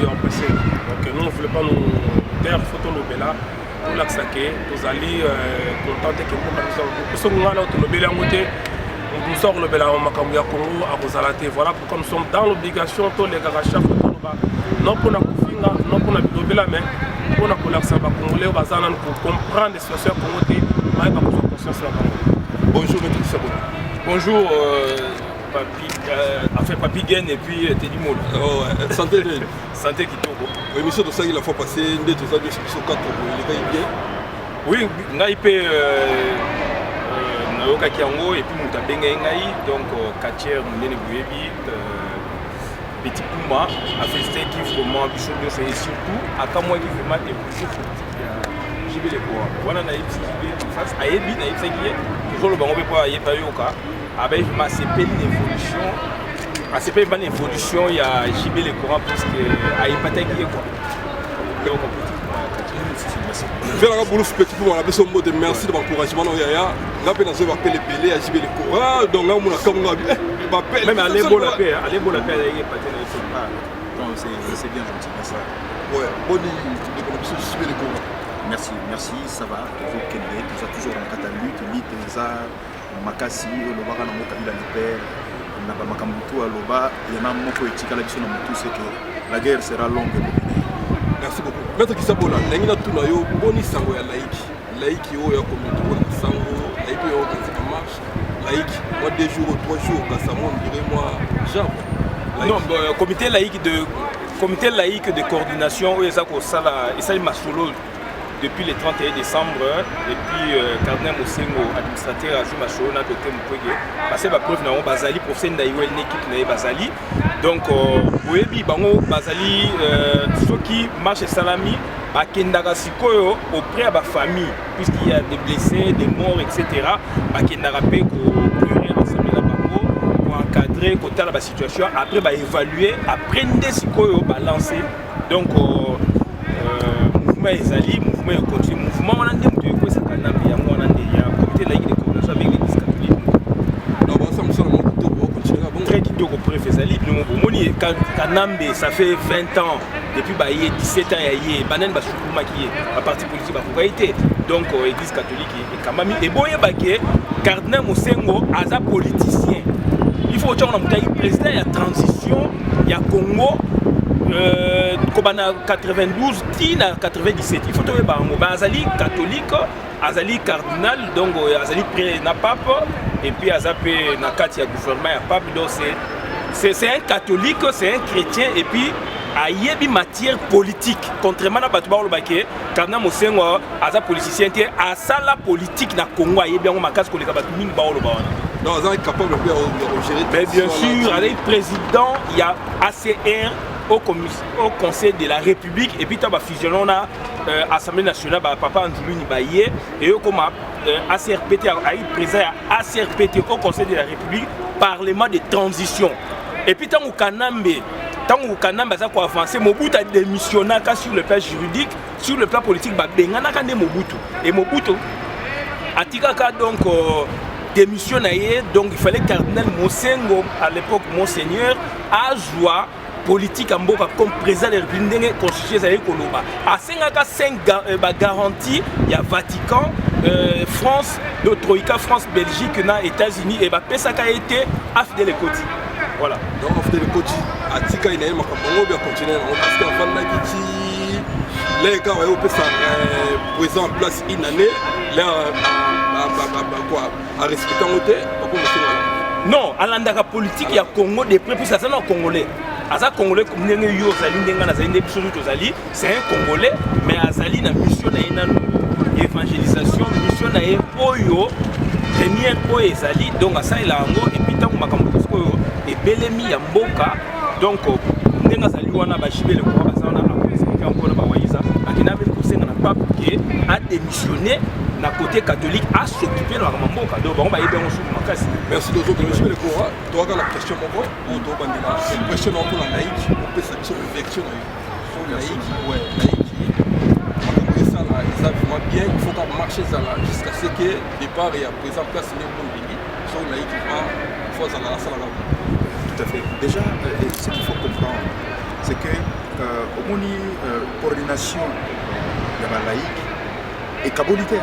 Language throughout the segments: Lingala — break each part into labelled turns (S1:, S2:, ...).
S1: Empêcher. Donc nous, on ne voulait pas nous taire, faut tolobela, tolakisa ke tozali content te ke mboka biso. Soki ngai na tolobeli yango te, moto mosusu akolobela makambo ya Congo akozala te. Voilà pourquoi nous sommes dans l'obligation tolekaka chaque fois toloba, non mpona kofinga, non mpona bilobela, mais mpona kolakisa Bacongolais oyo baza nanu kocomprendre situation ya Congo te, bayeba kozwa conscience na bango.
S2: Bonjour, maître Sabola.
S3: Bonjour, Papi, enfin Papi Gen et puis Teddy Mola.
S2: Oh, ouais. Santé?
S3: Santé kitoko.
S2: Émission tosali la fois passée nde toza biso biso 4 boye, elekaki bien?
S3: Oui, ngai mpe nayokaki yango et puis moto abengai ngai, donc quartier monene boyebi, Petit Puma afélicitaki vraiment biso nyonso et surtout akamwaki vraiment évolution politique ya JB Lekoa wana. Nayebisi JB en face, ayebi, nayebisaki ye, tozoloba yango mpe mpo ayebi, ayoka. Abayi vraiment, asepeli na évolution, asepeli vraiment na évolution ya JB Le Courant, puisque ayepataki ye quoi. Donc Petit Puma ya quartier.
S2: Velaka bulufu, Petit Puma na biso, mbote, merci de baencouragement na oyo yaya. Nga mpe nazwi bapele ebele ya JB Le Courant, donc nga mona kambo nga bapele.
S3: Même Alembola mpe, Alembola mpe azalaki epate na biso.
S4: Non, c'est bien gentil, merci.
S2: Ouais, boni ndeko na biso JB Le Courant?
S4: Merci, merci, ça va. Tozokende, toza toujours na kati ya lutte. Lutte eza makasi. Olobaka nango Kabila le père na bamakambo tu aloba yana moko etikala biso na motu, c'est que la guerre sera longue et populaire.
S2: Merci beaucoup, maître Kisabola. Ndenge natuna yo, boni sango ya laïki, laïki oyo ya komite mpona sango laïki oyo organise bamarche laïki mwa 2 jours ou 3 jours, kasi mo on dirait mwa genre.
S3: Non, bon, comité laïque de coordination oyo eza kosala, esali masolo depuis le 31 décembre et puis cardinal Mosengo, administrateur, azwi masolo na docteur Mukwege, basali bapreuve na bango, bazali professeur Ndaiwel na équipe na ye bazali. Donc boyebi bango bazali soki marche esalami, bakendaka sikoyo auprès ya bafamille, puisqu'il y a des blessés, des morts, etc. Bakendaka mpe kopleurer ensemble na bango, koencadrer, kotala basituation, après baévaluer, après nde sikoyo balance. Donc mouvement ezali, mouvement econtinue, mouvement wana nde moto ekwesaka Nambe, yango wana nde ya comité laïque de coordination avec l'Église catholique.
S2: Donc basala mosala moko kitoko, bacontinue bongo.
S3: Très kitoko. Preuve ezali bino bomoni Kanambe, ça fait 20 ans depuis baye, 17 ans ya ye, banani basukumaki ye? Baparti politique bakoka ye te. Donc Église catholique ekambami. Eboyebake cardinal Mosengo aza politicien, il faut otiango na moto ayaki président ya transition ya Congo kobanda 92 ti na 97. Il faut toyeba yango. Azali catholique, azali cardinal, donc azali près na pape et puis aza mpe na kati ya gouvernement ya pape. Donc c'est un catholique, c'est un chrétien et puis ayebi matière politique, contrairement na bato bakoloba ke cardinal Mosengo aza politicien te. Asala politique na Congo, ayebi yango makasi koleka bato mingi baoloba wana.
S2: Donc aza capable mpe ya kogérer.
S3: Mais bien sûr, azali président ya ACR au Conseil de la République et puis ta bafusionne na Assemblée nationale, bapapa Anzuluni baye eyokoma ACRPT. Ayi président ya ACRPT au Conseil de la République, parlement de transition. Et puis ntango Kanambe aza koavance, Mobutu adémissionnaka sur le plan juridique, sur le plan politique babenganaka nde Mobutu et Mobutu atikaka donc démission na ye. Donc il fallait cardinal Mosengo, à l'époque monseigneur, azwa politique ya mboka comme président de la République, ndenge constitution ezali koloba. Asengaka 5 bagarantie ya Vatican, France de troïka, France, Belgique na États-Unis, e bapesaka ye te. AFDL ekoti, voilà.
S2: Donc AFDL ekoti, atikali na ye makambo yango obi acontinue nango, parce que afandaki ti lere kaka baye kopesa président en place une année, lere quoi, arespecte yango te, papa Mosengo.
S3: Non, alandaka politique ya Congo de près, puisque aza na Congolais, aza Congolais ndenge yo ozali, ndenge nga nazali, nde biso nyonso tozali. C'est un Congolais, mais azali na mission na ye nanu, évangélisation, mission na ye oyo première oyo ezali. Donc asalela yango et puis ntango makambo sikoyo ebelemi ya mboka, donc ndenge azali wana, bajibele koka baza wana, akoexplike yango na bawayiza akenda mpe kosenga na pape ke adémissionne na côté catholique, as'occupe na makambo mboka. Donc bango bayebi yango suku makasi.
S2: Merci. Tozokende jibele kora, toyaka na question moko oyo tobandela, question na mpona laïque. Opesa biso version na yo so laïque. Ouais, laïque, makambo esala eza vraiment bien, il faut ka marche ezala jusqu'à ce que départ ya président place nde mpo olingi so laïque vraiment faut azala asalaka.
S4: Tout à fait. Déjà, ce qu'il faut comprendre, c'est que Omoni coordination ya balaïque ekaboli te.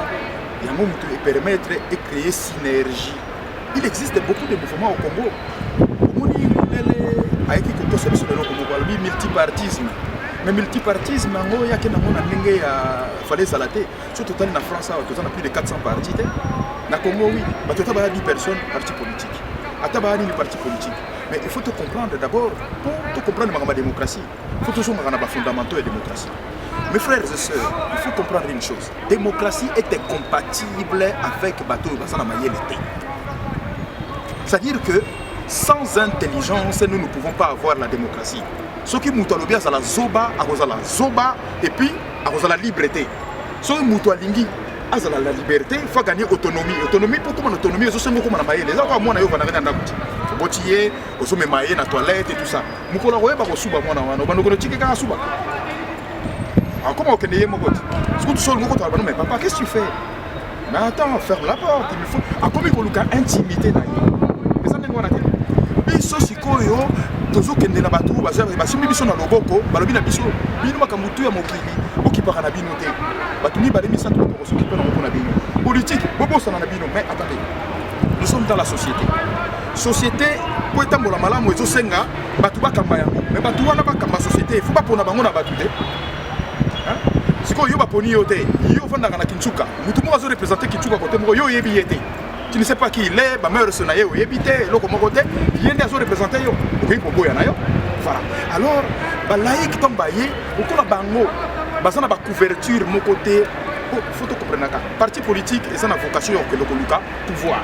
S4: Yango motu epermettre ecréer synergie. Il existe beaucoup de mouvements au Congo. Omoni, mondele ayaki kokosa biso na eloko moko, alobi multipartisme. Mais multipartisme yango eyaki nango na ndenge ya fale ezala te. So totali na France awa, toza na plus de 400 parti te. Na Congo, oui, bato ata baya 10 personnes, parti politique, ata baya nini, parti politique. Mais il faut to comprendre d'abord, po to comprendre makambo ya démocratie, il faut tozongaka na bafondamentaux ya démocratie. Mes frères et sœurs, il faut comprendre une chose: démocratie est incompatible avec bato oyo baza na mayele te. C'est-à-dire que sans intelligence, nous ne pouvons pas avoir la démocratie. Soki moto alobi azala zoba, akozala zoba et puis akozala libre te. Soki moto alingi azala la liberté, faut gagner autonomie. Autonomie, mpo koma na autonomie, ezosenga okoma na mayele. Eza kaka mwana yo ovandaka na ndako ti oboti ye, ozomema ye na toilette et tout ça. Mokolo akoyeba kosuba, mwana wana obanda okende otiki kaka suba, akoma okende ye moko ti soki tuso olingi okotala bano. Mais papa, qu'est-ce que tu fais? Mais attends, ferme la porte. Il faut akomi koluka intimité na ye. Eza ndenge wana te. Biso sikoyo tozokende na bato basimbi biso na loboko, balobi na biso: bino makambo tu ya mokili bokipaka na bino te, bato mibale misato bato kosokipe nango mpona bino, politique bobosana na bino. Mais attendez, nous sommes dans la société. Société po etambola malamu, ezosenga bato bakamba yango. Mais bato wana bakamba société, faut bapona bango na bato te. Sikoyo yo baponi yo te, yo ofandaka na Kinsuka, motu moko azoreprésente Kinsuka kote moko, yo oyebi ye te, tu ne sais pas qui il est, bamœurs na ye oyebi te, eloko moko te, ye nde azoreprésente yo, okoki koboya na yo. Voilà. Alors balaïque, ntango baye okola, bango baza na bacouverture moko te. Faut tocomprenaka, parti politique eza na vocation ya kokende koluka pouvoir.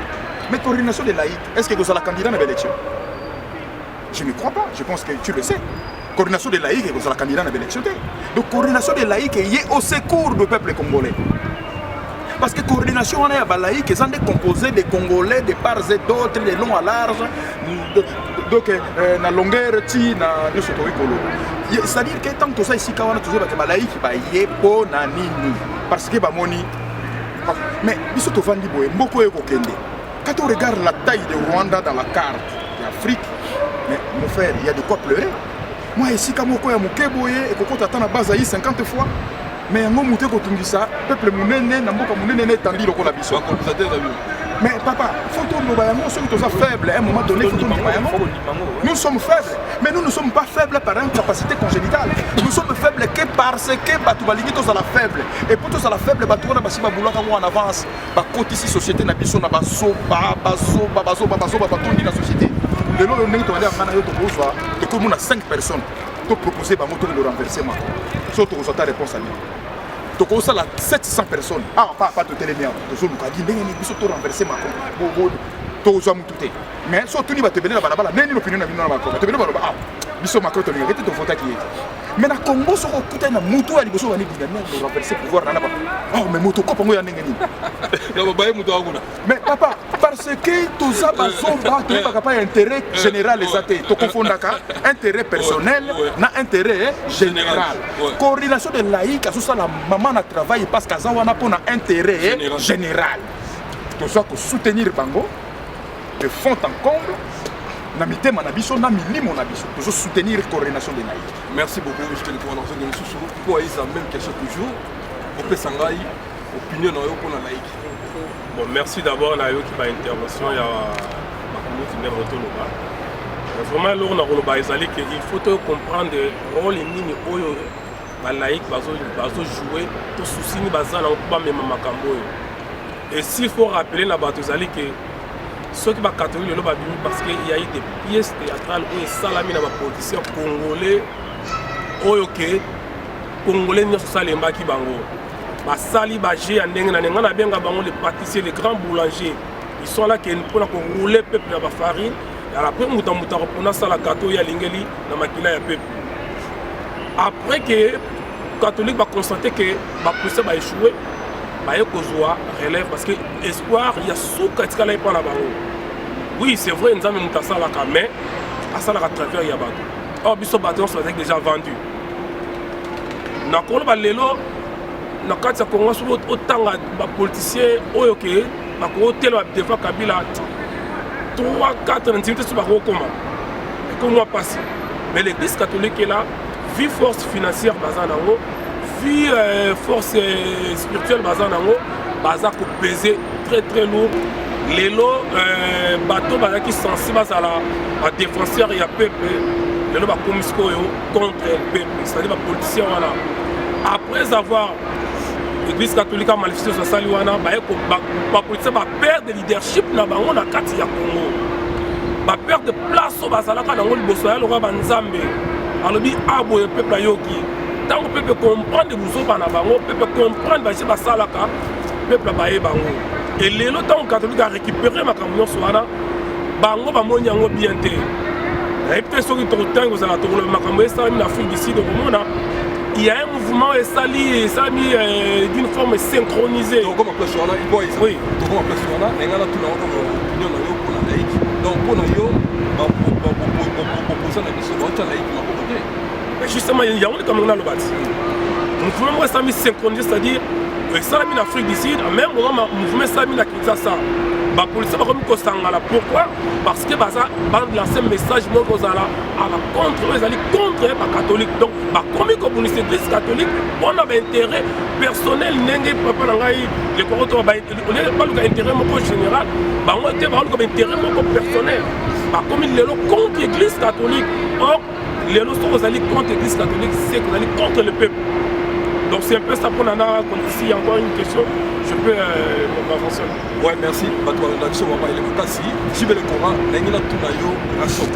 S4: Mais coordination de laïque, est ce que kozala candidat na baélection? Je ne crois pas. Je pense que tu le sais, coordination de laïque ekozala candidat na baélection te. Donc coordination de laïque eye au secours du peuple congolais, parce que coordination wana ya balaïque eza nde composé de Congolais de part et d'autre, de long à large, donc na longueur ti na nyonso tokoki koloba. C'est-à-dire que ntango toza esika wana, tozoyeba te balaïque baye mpo na nini, parce que bamoni. Mais biso tovandi boye, mboka oyo ekokende. Quand on regarde la taille de Rwanda dans la carte d'Afrique, mais mon frère, il y a de quoi pleurer. Moi, esika moko ya moke boye ekokota ata na base ayi 50 fois, mais yango moto ekotungisa peuple monene na mboka monene na etandi lokola biso. Mais papa, faut toloba yango. Soki toza faible à un moment donné, faut tondima yango. Nous sommes faibles, mais nous ne sommes pas faibles par incapacité congénitale. Nous sommes faibles que parce que bato balingi tozala faible. Et po tozala faible, bato wana basi babulaka ngo en avance, bakotisi société na biso na bazoba, bazoba, bazoba, bazoba batondi na société. Lelo oyo, ndenge tobandi yanga na yo, tokozwa, tokomona 5 personnes, topropose bango tokende renverser Macron, so tokozwa ta réponse ya nini? Tokosala 700 personnes awa pa pa, totelemi awa, tozoluka di ndenge nini biso torenverse Macron, tokozwa mutu te. Mais so otuni bato ebele na balabala, ndenge nini opinion na bino na Macron, bato ebele baloba: ah, biso Macron tolingaki te, tovotaki ye te. Mais na Congo, soki okutani na mutu ya liboso bani dynamique de renverser pouvoir nana ba, oh, mais moto kopa ngo ya ndenge nini?
S2: Baye moto akuna.
S4: Mais papa, parce que toza bazomba, toyebaka pa intérêt général eza te. Tokofondaka intérêt personnel na intérêt général. Coordination de laïque azosala mama na travail parce que aza wana mpona intérêt général. Toza kosoutenir bango de fond en comble, na mitema na biso, na milimo na biso, tozosoutenir coordination de laïque.
S2: Merci beaucoup. Je te le lisusu mpo ayisa même question toujours, opesa ngai opinion na yo mpona laïque.
S1: Bon, merci d'abord. Nayoki baintervention ya bakulutu nde motoloba. Vraiment, eloko na koloba ezali ke il faut to comprendre rôle nini oyo balaïque bazojoue to susi nini baza nango mpo bamema makambo oyo. Et s'il faut rappeler na bato, ezali ke soki bacatholique lelo babimi, parce que il y a eu des pièces théâtrales oyo esalami na bapoliticien congolais, oyo ke Congolais nyonso osalembaki bango, basali baje ya ndenge na ndenge. Ngai nabenga bango les pâtissier, les grands boulangers. Ils sont là ke mpona korouler peuple na bafarine. Après, moto moto akopona asala gâteau oyo alingeli na makila ya peuple. Après ke catholique baconstate ke bapousse, baéchoué, baye kozwa relève, parce que espoir ya suka etikala ye mpo na bango. Oui, c'est vrai, Nzambe moto asalaka, mais asalaka travers ya bato. Or biso bato nyonso bazalaki déjà vendu. Nakoloba lelo na kati ya Congo, soki otanga bapoliticien oyo ke bakotelema devant Kabila, 3 4 na ndimi te so bakokoma, ekomwa mpasi. Mais l'Église catholique est là. Vu force financière baza nango, vu force spirituelle baza nango, baza kopese très très lourd. Lelo bato bazalaki sensi bazala badéfenseur ya peuple, lelo bakomi sikoyo contre peuple, c'est-à-dire bapoliticien wana. Après avoir Église catholique amanifeste, basali wana, baye bapoliticien baperdre leadership na bango na kati ya Congo, baperdre place oyo bazalaka nango liboso ya lokola banzambe. Alobi aboye, peuple ayoki. Ntango peuple comprendre buzoba na bango, peuple comprendre baje basalaka, peuple abaye bango. Elelo ntango catholique arécupéré makambo nyonso wana, bango bamoni yango bien te. Nayebi te soki tokotangi kozala tokoloba makambo esalami na Afrique du Sud. Okomona il y a un mouvement esali, esalami d'une forme synchronisée.
S2: Tokoma place wana ipo.
S1: Oui.
S2: Tokoma place wana na ngai, natuna kaka opinion na yo mpona laïque. Donc mpona yo, opposant na biso baotya laïque maboko te?
S1: Mais justement, yango likambo naloba ti mouvement moko esalami synchronisé, c'est-à-dire esalami na Afrique du Sud, même moment mouvement esalami na Kinshasa, bapolisier bakomi kosangana. Pourquoi? Parce que baza balance message moko kozala à la contre oyo ezali contre bacatholique. Donc bakomi kobundisa Église catholique mpona baintérêt personnel. Ndenge papa na ngai lekoko to baluka intérêt moko général, bango te, baluka baintérêt moko personnel. Bakomi lelo contre Église catholique. Or lelo soki ozali contre Église catholique, c'est ozali contre le peuple. Donc c'est un peu ça. Mpona na, s'il y a encore une question, je peux m'avancer.
S2: Ouais, merci. Bato balanda biso mama ele makasi. Jibele Kora, ndenge natuna yo, Rasop,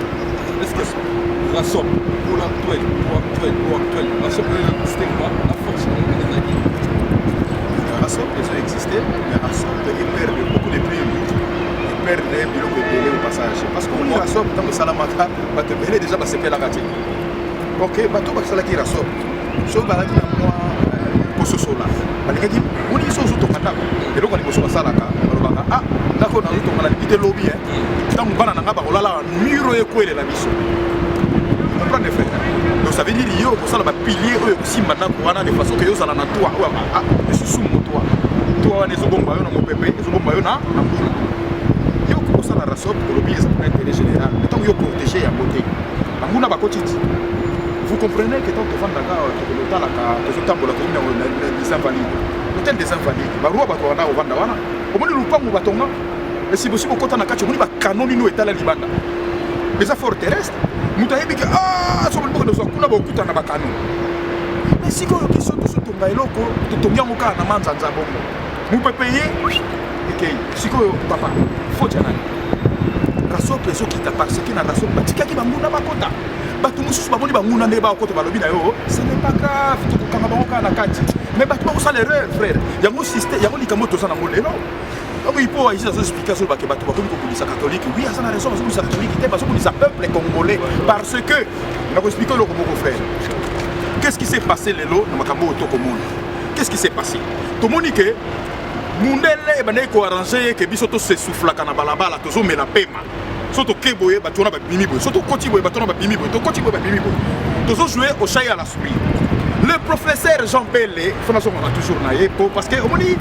S2: est ce que Rasop pour actuel Rasop oyo existe vraiment na force nango ndenge ezalaki?
S4: Rasop ezo existe, mais Rasop eperdre beaucoup de plumes, eperdre biloko ebele au passage, parce que omoni Rasop, ntango esalamaka, bato ebele déjà basepelaka te. Ok, bato basalaki Rasop, soki bazalaki na mwa kososola, balingaki moni so ozotonga ndako, eloko ya liboso basalaka, balobaka: "Ah, ndako nazotonga, nalingi te lobi ntango bana na nga bakolala, mur oyo ekwelela biso." Comprendre, frère? Donc ça veut dire yo okosala bapilier oyo ekosimba ndako wana de façon ke yo ozala na toit oyo esusumu toit. Toit wana ezobomba yo na mopepe, ezobomba yo na mbula. Yo okosala Rasop, olobi eza mpona intérêt général, mais ntango yo protege yango te, banguna bakoti ti. Vous comprenez que tant tovandaka, tokotalaka, tozotambola, tokomi na des Invalides, hôtel des Invalides, baroi bato wana ovanda wana, omoni lupangu batonga esi bosi bokota na kati, omoni bakano nini oyo etala libanda, eza fort terrestre. Moto ayebi ke so bolingi bokende kuna, bokutana na bakano. Mais sikoyo biso tozotonga eloko, totongi yango kaka na manzanza bongo, mopepe ye ekei. Sikoyo papa, faute ya nani? Rasop ezokita parce que na Rasop batikaki banguna bakota. Bato mosusu bamoni banguna nde bakota, balobi na yo: "Ce n'est pas grave, tokokanga bango kaka na kati." Mais bato bakosala erreur, frère. Yango système, yango likambo toza nango lelo. Donc ipo aisi azoexpliquer, azolobake bato bakomi kobundisa catholique. Oui, aza na raison. Bazobundisa catholique te, bazobundisa peuple congolais, parce que nakoexpliquer eloko moko, frère. Qu'est-ce qui s'est passé lelo na makambo oyo tokomona? Qu'est-ce qui s'est passé? Tomoni ke mundele ebandaki koarranger ye ke biso tosesoufflaka na balabala, tozomela pema. So toke boye, bato wana babimi boye. So tokoti boye, bato wana babimi boye. Tokoti boye, babimi boye. Tozojouer au chat et à la souris. Le professeur Jean Bele, fo nazongaka toujours na ye po parce que omoni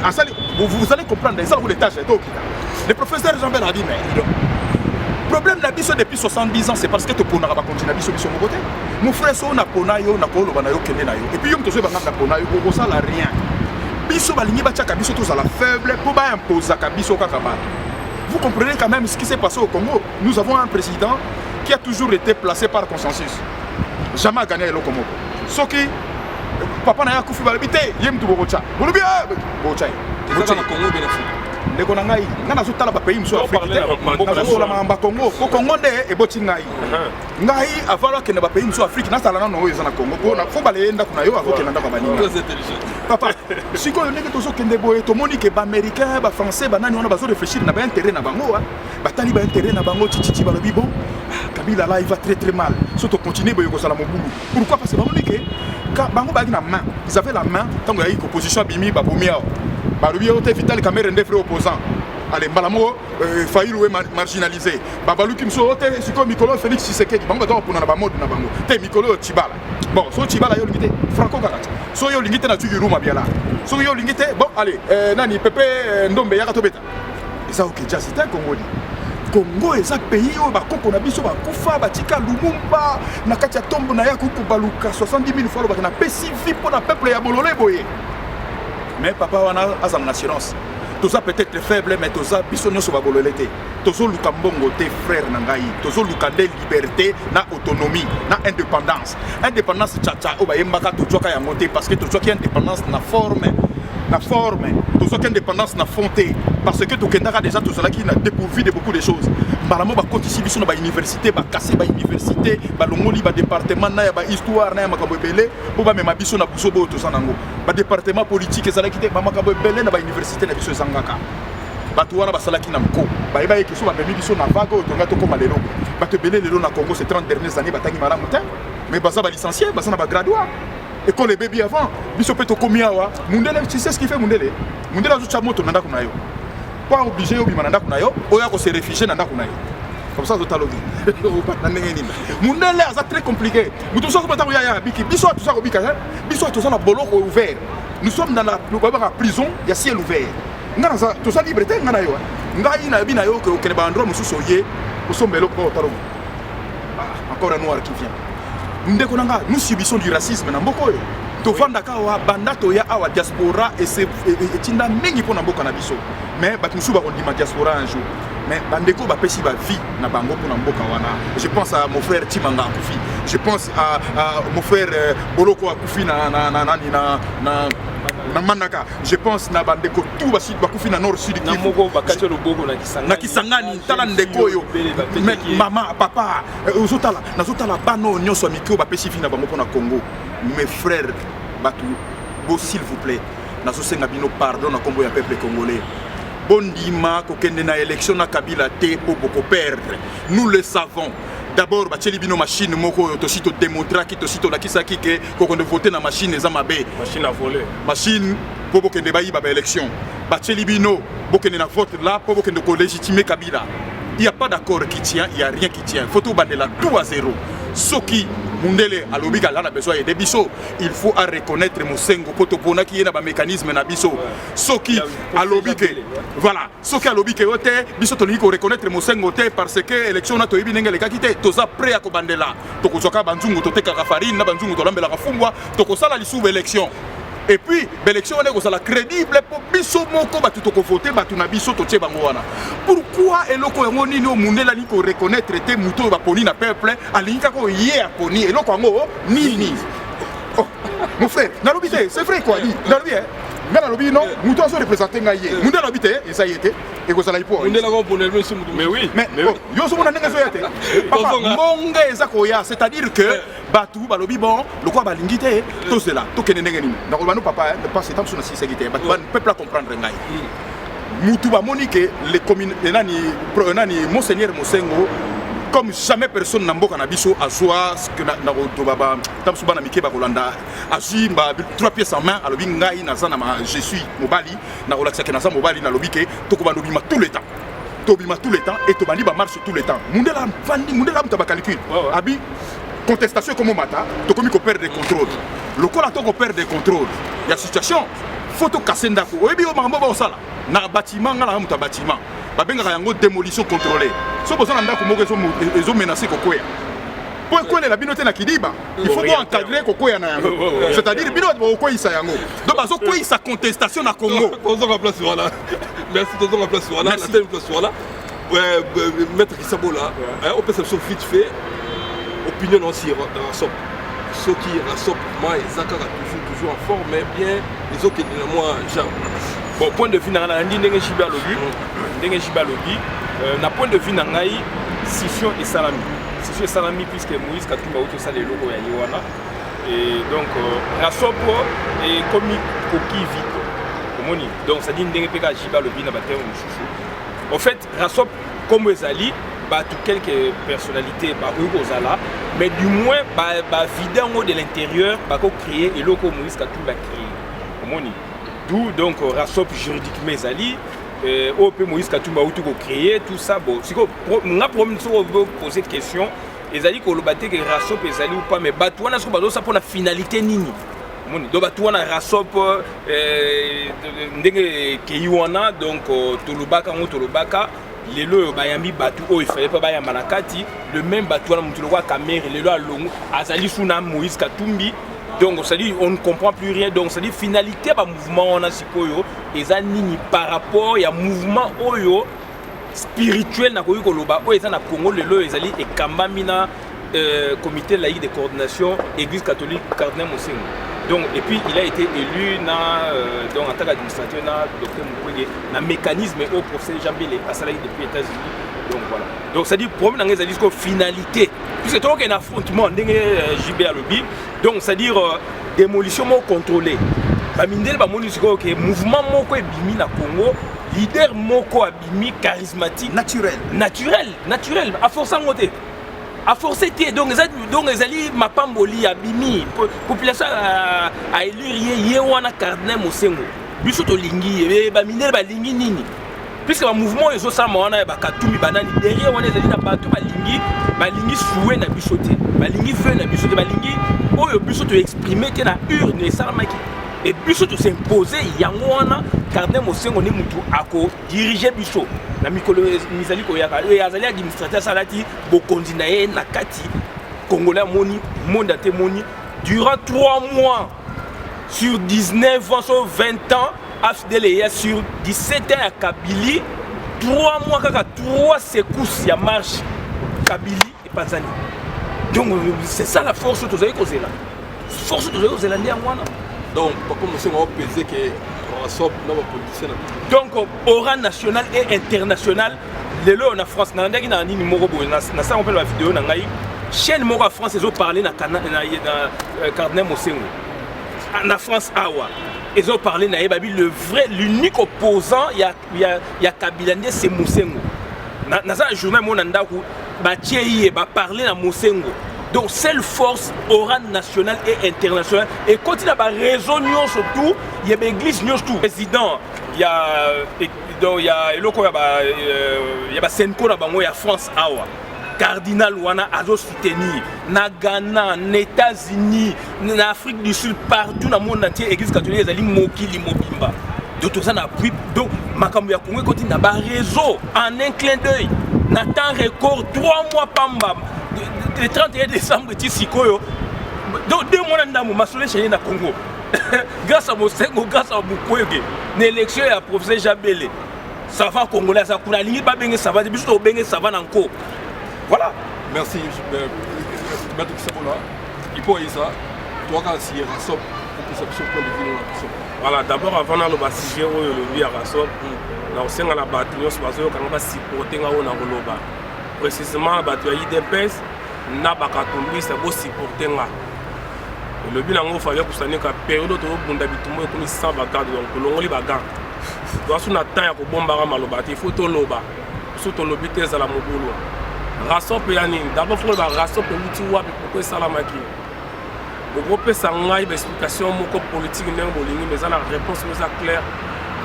S4: asali, vous allez comprendre, eza lokola étage tokita. Le professeur Jean Bele a dit: "Mais dis donc, problème na biso depuis 70 ans, c'est parce que toponaka bakonzi na biso biso moko te." Mon frère, so napona yo, nakoloba na yo: "Kende na yo." Et puis yo moto ozoyebanga, napona yo, okosala rien. Biso balingi batiaka biso tozala faible mpo baimposaka biso kaka bato. Vous comprenez quand même ce qui s'est passé au Congo? Nous avons un président qui a toujours été placé par consensus, jamais agagné eloko moko. Soki papa na ye akufi, balobi te ye mutu bokotya, bolobi bokotya ye.
S2: Ezaka na Congo bien, Afrique?
S4: Ndeko na ngai, ngai nazotala bapays mosusu Afrique te, nazosola makambo ya Congo, po Congo nde eboti ngai. Ngai avant akende bapays mosusu Afrique, nasala nano oyo eza na Congo, po fo baleye ndako na yo avokende ndako ya baninga. Papa, sikoyo ndenge tozokende boye, tomoni ke baaméricain, bafrançais, banani wana bazoréfléchir na baintérêt na bango. Batali baintérêt na bango tititi, balobi: "Bon, Kabila là, il va très très mal. So tocontinue boye, kozala mobulu." Pourquoi? Parce que bamoni ke bango bayaki na main, ils avaient la main. Ntango yaki opposition abimi, babomi awa, balobi yo te Vital Kamerhe nde vrai opposant. Ale mbala moko Fayulu we marginalisé, babaluki mosusu oyo te. Sikoyo mikolo Félix Tshisekedi, bango bato bapona na bamode na bango te. Mikolo oyo Tshibala, bon, so Tshibala yo olingi te, Franco kaka te. So yo olingi te, na tuki Ruma Biala. Soki yo olingi te, bon, allez, nani, Pepe Ndombe, yaka tobeta. Eza OK Jazz te, Congoli. Congo eza pays oyo bakoko na biso bakufa, batika Lumumba na kati ya tombe na ye, akoki kobaluka 70 000 fois, alobaka: "Napesi vie mpo na peuple ya bolole boye." Mais papa wana azala na assurance. Toza peut-être faible, mais toza biso nyonso babolole te. Tozoluka mbongo te, frère na ngai, tozoluka nde liberté na autonomie na indépendance. Indépendance tchatcha oyo bayembaka, tozwaka yango te, parce que tozwaki indépendance na forme, tozwaki indépendance na fond te, parce que tokendaka déjà, tozalaki na dépourvu de beaucoup de choses. Mbala mo bakotisi biso na bauniversité, bakase bauniversité, balongoli badépartement na ya bahistoire na ya makambo ebele mpo bamema biso na buso boyo toza nango. Badépartement politique ezalaki te, bamakambo ebele na bauniversité na biso ezangaka. Bato wana basalaki na nko, bayeba ye keso bamemi biso na vague oyo tonga tokóma lelo. Bato ebele lelo na Congo, ces 30 dernières années, batangi malamu te, mais baza balicencié, baza na bagraduat. Ekole ebebi avant biso mpe tokomi awa. Mundele, tu sais ce qu'il fait? Mundele, mundele azotya moto na ndako na yo po aoblige yo obima na ndako na yo, oyo akose réfugier na ndako na ye. Comme ça azotala obi na ndenge nini. Mundele aza très compliqué. Moto mosusu akoma ntango ya abiki. Biso awa toza kobika, biso awa toza na boloko ouvert. Nous sommes dans la babaka prison ya ciel ouvert. Nga naza, toza libre te, nga na yo. Ngai nayebi na yo ke okende baendroit mosusu, oye osomba eloko mpo otala: "Encore un noir qui vient." Ndeko na nga, nous subissons du racisme na mboka oyo tovandaka awa. Banda toya awa, diaspora etinda mingi mpo na mboka na biso, mais bato mosusu bakondima diaspora un jour. Mais bandeko bapesi bavie na bango mpona mboka wana. Je pense à mon frère Timanga akufi, je pense à mon frère Boloko akufi na Mandaka, je pense na bandeko tout bakufi na nord, sud.
S3: Na moko bakati loboko na Kisangani.
S4: Na Kisangani. Tala ndeko oyo, mama, papa, ozotala, nazotala bana oyo nyonso ya mike oyo bapesi vie na bango mpona Congo. Mes frères, bato bo, s'il vous plaît, nazosenga bino pardon na nkombo ya peuple congolais. Bondima kokende na élection na Kabila te, mpo bokoperdre, nous le savons. D'abord batieli bino machine moko oyo tosi todémontraki, tosi tolakisaki ke kokende vote na machine eza mabe.
S1: Machine à voler.
S4: Machine mpo bokende bayiba baélection. Batieli bino, bokende na vote là mpo bokende kolégitimer Kabila. Il y a pas d'accord qui tient, il y a rien qui tient. Faut tobandela tout à zéro. Soki mundele alobi kala na besoin aider biso, il faut a reconnaître Mosengo mpo toponaki ye na bamécanisme na biso. Soki alobi ke voilà, soki alobi ke yo te, biso tolingi koreconnaître Mosengo te parce que élection na toyebi ndenge elekaki te, toza prêt ya kobandela. Tokozwaka banzungu totekaka farine na banzungu tolambelaka fumbwa, tokosala lisusu baélection. Et puis baélection wana ekozala crédible mpo biso moko bato tokovote bato na biso, totie bango wana. Pourquoi eloko yango nini oyo mundele alingi koreconnaître te moto oyo baponi na peuple, alingi kaka oyo ye aponi? Eloko yango nini? Oh, mon frère, nalobi te, c'est vrai quoi. Di nalobi, ngai nalobi non, moto azo représente ngai ye. Mundele alobi te, eza ye te, ekozala ipo.
S1: Mais oui.
S4: Mais yo ozomona ndenge ezoya te, papa, mbonge eza koya. C'est-à-dire que bato balobi: "Bon, lokola balingi te, tozela tokende ndenge nini." Nakoloba no, papa, parce que mosusu nasilisaki te, bato, peuple acomprendre ngai. Mutu bamoni ke le nani, nani, monseigneur Mosengo, comme jamais personne na mboka na biso azwa na kotoba ta mosusu bana mike bakolanda, azwi ba trois pièces en main, alobi: "Ngai naza na ma, je suis mobali, nakolakisaki naza mobali." Nalobi ke tokobanda obima tout le temps, tobima tout le temps et tobandi bamarche tout le temps. Mundele avandi, mundele amuta bacalcul, abi contestation ekomomata, tokomi koperdre contrôle. Lokola tokoperdre contrôle ya situation, faut tokase ndako. Oyebi oyo makambo baosala na bâtiment, nga na moto ya bâtiment, babengaka yango démolition contrôlée. So boza na ndako moko ezomenace kokweya, mpo ekwelela bino te na kidiba, il faut boencadre kokweya na yango, c'est-à-dire bino bato bokokweyisa yango. Donc bazokweyisa contestation na Congo.
S2: Tozonga place wana, merci. Tozonga place wana, na teme place wana. Maître Kisabola, opesa biso vite fait opinion na sur Rasop. Soki Rasop ma eza kaka toujours, toujours en forme, mais bien ezokende na mwa genre.
S3: Bon, point de vue na ngai, nalandi ndenge Jibe alobi, ndenge Jibe alobi. Na point de vue na ngai, scission esalami, scission esalami puisque Moïse Katumbi auti osala eloko ya ye wana. Et donc Rasop ekomi coquille vide, omoni. Donc c'est-à-dire ndenge mpe kaka Jibe alobi na baterme mosusu, en fait Rasop kombo ezali bato, quelques personnalités bakoki kozala, mais du moins bavide yango de l'intérieur, bakocréer eloko oyo Moïse Katumbi acréé, omoni. D'où donc Rasop juridiquement ezali oyo mpe Moïse Katumbi auti kocréer tout ça. Bon, sikoyo nga problème, soki opose question, ezali koloba te ke Rasop ezali ou pas, mais bato wana soki bazosala mpona finalité nini, omoni. Donc bato wana Rasop ndenge ekei wana, donc tolobaka yango, tolobaka. Lelo oyo bayambi bato oyo efale mpe bayamba na kati le même bato wana, motu lokola Kamerhe lelo alongo azali su na Moïse Katumbi. Donc c'est-à-dire, on ne comprend plus rien. Donc c'est-à-dire, finalité ba mouvement wana sikoyo eza nini par rapport ya mouvement oyo spirituel nakoki koloba oyo eza na Congo lelo, oyo ezali ekambami na comité laïque de coordination Église catholique, cardinal Monsengwo? Donc et puis il a été élu na donc en tant qu'administrateur na docteur Mukwege na mécanisme oyo professeur Jean Bele asalaki depuis États-Unis. Donc voilà, donc c'est à dire, problème na ngai ezali sikoyo finalité, puisque tokokende na affrontement ndenge JB alobi. Donc c'est à dire, démolition moko contrôlée. Bamindele bamoni sikoyo ke mouvement moko ebimi na Congo, leader moko abimi charismatique.
S4: Naturel.
S3: Naturel, naturel, aforce yango te, aforce te. Donc eza, donc ezali mapamboli, abimi, population aélire ye, ye wana cardinal Monsengwo. Biso tolingi ye, bamindele balingi nini? Puisque bamouvement oyo ezosalama wana ya bakatumbi, banani derrière wana, ezali na bato balingi souhait na biso te, balingi vœu na biso te, balingi oyo biso toexprime te na urne esalamaki e biso tos'impose. Yango wana cardinal Monsengwo nde mutu akodirige biso na mikolo mizali koyaka. Oyo azali administrateur, asalaki bokonzi na ye na kati. Congolais amoni, monde ate moni, durant 3 mois sur 19 ans, sur 20 ans AFDL eya, sur 17 ans ya Kabili, 3 mois kaka, 3 secousses ya marche, Kabili epanzani. Donc c'est ça la force tozali kozela, force tozali kozela nde yango wana.
S2: Donc papa Monsengwo aopese ke Rasop na bapoliticien na
S3: Donc aura national et international lelo oyo na France, nalandaki na nini moko boye, nasango mpe na bavideo na ngai, chaîne moko ya France ezoparle na cardinal Monsengwo na France awa, ezoparle na ye, babi le vrai, l'unique opposant ya Kabila nde c'est Monsengwo. Naza na journal moko na ndako, batie ye, baparle na Monsengwo. Donc seule force, aura nationale et internationale, ekoti na baréseau nyonso tout ya baéglise nyonso tout. Président ya, donc ya eloko ya baCENCO na bango ya France awa, cardinal wana azosoutenir na Ghana, na États-Unis, na Afrique du Sud, partout na monde entier. Église catholique ezali mokili mobimba. Donc toza na appui. Donc makambo ya Congo ekoti na baréseau en un clin d'œil, na temps record, 3 mois pamba, le 31 décembre ti sikoyo. Donc 2 mois na ndambo, masolo echange na Congo grâce à Monsengwo, grâce à Mukwege na élection ya professeur Jabele. Savant congolais aza kuna, alingi babenge savant te, biso tobenge savant na nko. Voilà.
S2: Merci maître Kisabola. Ipo eza toaka si Rasop, opesa biso point de vue na biso.
S1: Voilà, d'abord avant naloba sujet oyo olobi ya Rasop, na kosenga na bato nyonso bazoyokanga basupporte nga oyo na koloba, précisément bato ya UDPS na bakatumbisa, bosupporte nga. Elobi nango Fabien Kusanika, période oyo tozobunda bitumba ekomi sans bagants, donc tolongoli bagants, toasu na temps ya kobombaka maloba te, il faut toloba. So tolobi te, ezala mobulu. Rasop ya nini? D'abord faut koloba Rasop euti wapi, pourquoi esalamaki. Bokopesa ngai baexplication moko politique ndenge bolingi, mais eza na réponse moko eza claire.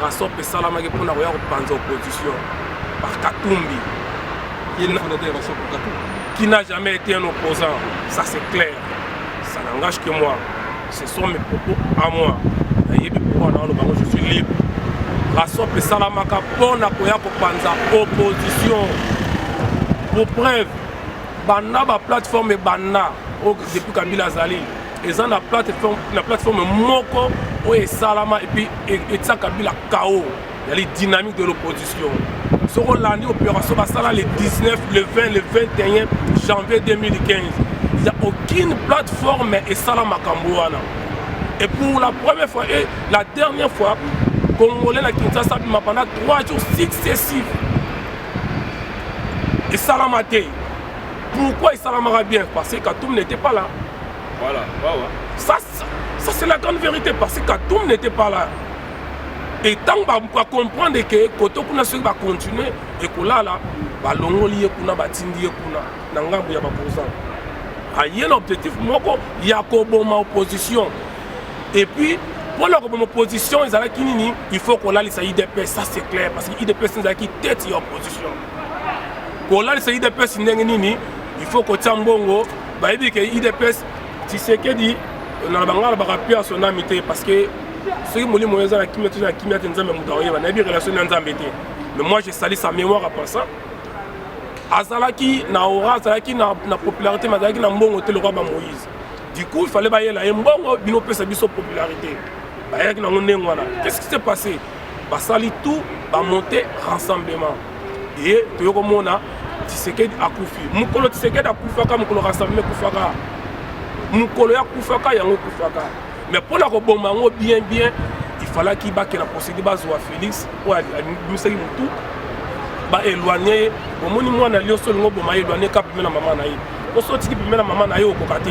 S1: Rasop esalamaki mpona koya kopanza opposition par Katumbi.
S2: Qui est le fondateur de Rasop? Katumbi.
S1: Qui n'a jamais été un opposant, ça c'est clair, ça n'engage que moi, ce sont mes propos à moi, nayebi pourquoi naoloba bango, je suis libre. Rasop esalamaka mpona koya kopanza opposition. Pour preuve, banda baplateforme ebanda oyo depuis Kabila azali, eza na plateforme moko oyo esalama et puis etia Kabila KO, yali Dynamique de l'opposition. Soki olandi opération basala le 19, le 20, le 21 janvier 2015, il n'y a aucune plateforme esala makambo wana. Et pour la première fois et la dernière fois, Congolais na Kinshasa bima pendant 3 jours successifs, esalama te. Pourquoi esalamaka bien? Parce que Katumbi n'était pas là.
S3: Voilà, ouais.
S1: Ça, ça c'est la grande vérité, parce que Katumbi n'était pas là. Et tant bacomprendre ke koto kuna soki bacontinue ekolala, balongoli ye kuna, batindi ye kuna na ngambo ya baposant, aye na objectif moko ya koboma opposition. Et puis mpona koboma opposition ezalaki nini? Il faut kolalisa UDPS, ça c'est clair, parce que UDPS ezalaki tête ya opposition. Kolalisa UDPS ndenge nini? Il faut kotia mbongo. Bayebi ke UDPS, Tshisekedi na bango alobaka mpe asonami te, parce que soki molimo oyo eza na kimia to na kimia te, Nzambe moto akoyeba. Nayebi relation na Nzambe te. Mais moi, je salue sa mémoire en passant. Azalaki na aura, azalaki na popularité, mais azalaki na mbongo te lokola Moïse. Du coup, il fallait bayela ye mbongo, bino pesa biso popularité. Bayelaki nango ndenge wana. Qu'est-ce qui s'est passé? Basali tout, bamonte rassemblement ye, toyei komona Tshisekedi akufi. Mokolo Tshisekedi akufaka, mokolo rassemblement ekufaka, mokolo ya akufaka yango ekufaka. Mais mpona koboma yango bien bien, il fallaki bakela procédure, bazwa Félix oyo abimisaki motu, baéloigne ye. Omoni, mwana nyonso olingo oboma ye, éloigne ka pembe na mama na ye. Po so otiki pembe na mama na ye, okoka te.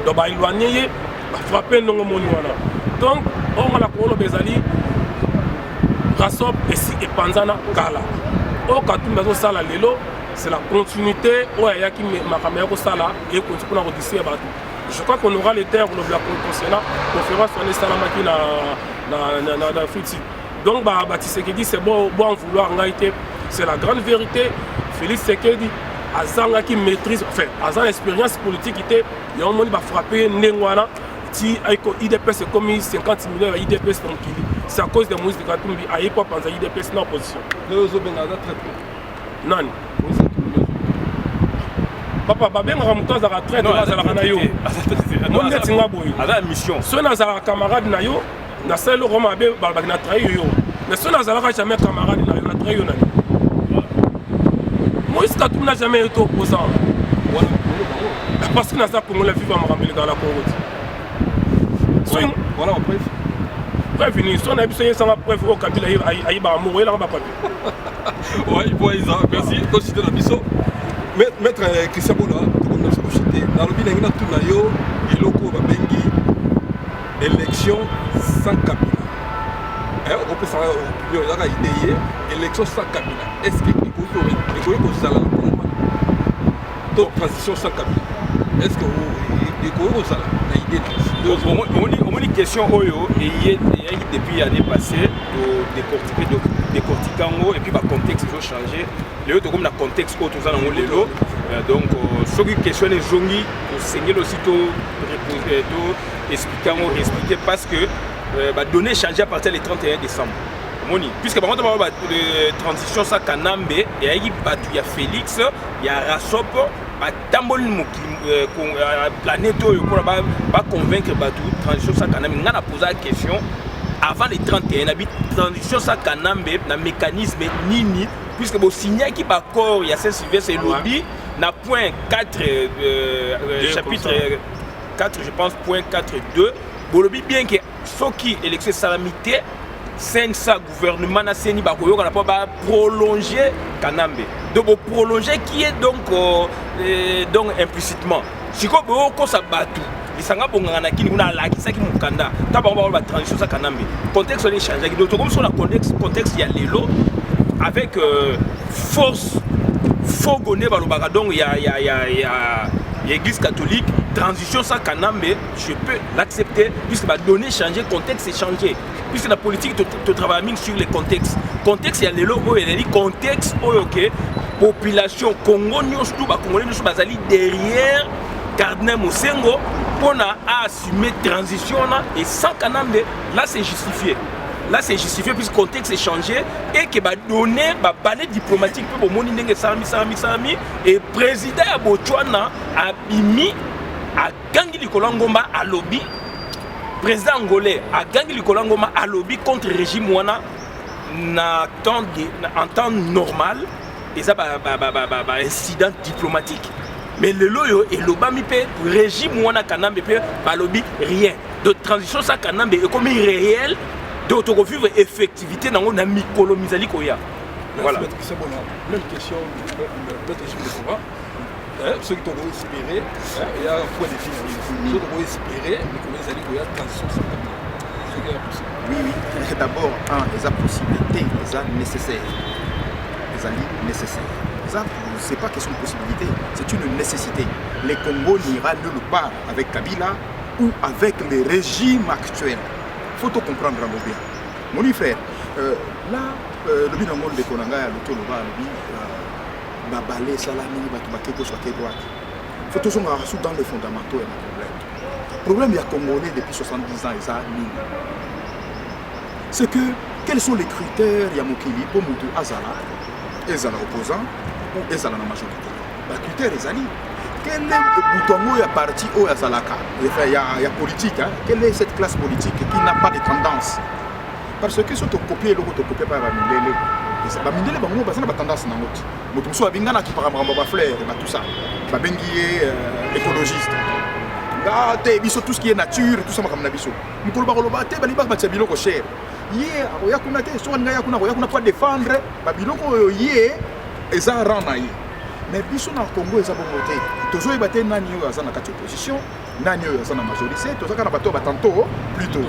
S1: Donc baéloigne ye, bafrappe ndongo omoni wana. Donc oyo nga na koloba ezali Rasop esi epanzana kala. Oyo Katumbi azosala lelo, c'est la continuité oyo ayaki makambo ya kosala, ekonti mpona kodistraire bato. Je crois qu'on aura le temps kolobela concernant conférence wana esalamaki na Afrique. Donc baTshisekedi, c'est bon, bon en vouloir ngai te, c'est la grande vérité. Félix Tshisekedi azangaki maîtrise, enfin aza na expérience politique te. Yango moni bafrappe ye ndenge wana ti UDPS ekomi 50 millions ya UDPS na mokili. C'est à cause de Moïse de Katumbi aye po apanza UDPS na opposition.
S2: Ozobenga aza traître?
S1: Nani? Papa, babengaka moto azalaka traître, azalaka na yo mo neti nga boye.
S3: Aza mission.
S1: Soki nazalaka camarade na yo, nasali eloko mabe, balobaki na trahi yo. Mais soki nazalaka jamais camarade na yo, na trahi yo nani? Moïse Katumbi n'a jamais été opposant parce que naza Congolais, viva makambo elekaka na Congo
S2: ti. Voilà preuve.
S1: Preuve nini? So na biso yesanga preuve oyo Kabila ayibaka moko, oyelanga bapapier.
S2: Ouais, bon, Isa, merci. Tochite na biso. Maître Christian Bola, tokomi na biso kochite. Nalobi ndenge natuna yo eloko oyo babengi élection sans Kabila. Okopesaka opinion, ezaka idée ye, élection sans Kabila, est ce que ekoki kozala na Congo to transition sans Kabila, est ce que ekoki kozala na idée?
S3: Omoni, question oyo eyaki depuis année passée, todécortique, décortique yango et puis bacontexte ezochange. Lelo tokomi na contexte oyo toza nango lelo. Donc soki question ezongi, tosengeli aussi to explique yango, réexpliquer, parce que badonnées changé à partir le 31 décembre. Omoni, puisque bango to bango transition sans Kanambe eyaki, bato ya Félix ya Rasop batamboli mokili, planète oyo, mpona baconvaincre bato transition sans Kanambe. Ngai na posa question avant le 31, nabi transition sans Kanambe na mécanisme nini? Puisque bosignaki baaccord ya Saint Sylvestre, elobi na point 4, chapitre 4 je pense, point 4 2, bolobi bien ke soki élection esalami te, CNSA, gouvernement na CENI bakoyokana mpo baprolonge Kanambe. Donc boprolonge qui est donc implicitement sikoyo boyokosa bato. Lisanga bonganga na kini kuna alakisaki mokanda ta bango bango batransition sans Kanambe. Contexte wana echangeaki. Donc tokomi so na contexte ya lelo avec force fogo nde balobaka, donc ya Église catholique. Transition sans Kanambe, je peux l'accepter puisque badonnées changé, contexte changé, puisque la politique totravaille mingi sur les contextes. Contexte ya lelo oyo ezali contexte oyo ke population Congo nyonso, tu bacongolais nyonso bazali derrière cardinal Mosengo mpona assumer transition wana et sans Kanambe. Là, c'est justifié, là c'est justifié puisque contexte est changé et que badonné babalai diplomatique mpe bomoni ndenge esalami salami salami et président ya Botswana abimi, agangi likolo ya ngomba, alobi, président angolais agangi likolo ya ngomba, alobi contre régime wana. Na temps de, en temps normal eza baincident diplomatique, mais lelo oyo elobami mpe régime wana Kanambe mpe balobi rien de transition sans Kanambe ekomi réel. Donc tokovivre effectivité nango na mikolo mizali koya.
S2: Voilà. Même question, maître Gilles Lekova, soki tokoespérer ya point de vue, soki tokoespérer mikolo ezali koya transition sans Kabila, soki ya possible?
S4: Oui, d'abord, un, eza possibilité, eza nécessaire, ezali nécessaire. Ça, c'est pas question de possibilité, c'est une nécessité. Le Congo n'ira nulle part avec Kabila ou avec le régime actuel. Faut tout comprendre yango bien, mon frère. Là, lobi nango ndeko na ngai aloki, oloba, alobi babale esalami, bato bake gauche, bake droite. Faut tozongaka su dans les fondamentaux ya problème. Problème ya Congolais depuis 70 ans eza nini? C'est que Quels sont les critères ya mokili mpo motu azala, ezala opposant ou ezala na majorité? Bacritère ezali. Quel est buto yango ya parti oyo azalaka, enfin, ya politique, hein? Quelle est cette classe politique qui n'a pas de tendance? Parce que so tokopie eloko, tokopie pa ya bamindele. Bamindele bango baza na batendance nango ti moto mosusu abenga na akipaka makambo ya bafleur, batusa babengi ye écologiste. Nga te, biso tout ce qui est nature, tout ça, makambo na biso. Mokolo bakoloba te, balingi batia biloko cher, ye akoya kuna te. Soki alinga ya kuna, akoya kuna po adéfendre babiloko oyo ye eza rang na ye. Mais biso na Congo eza bongo te. Tozoyeba te nani oyo aza na kati opposition, nani oyo aza na majorité. Toza kaka na bato oyo batanto plutôt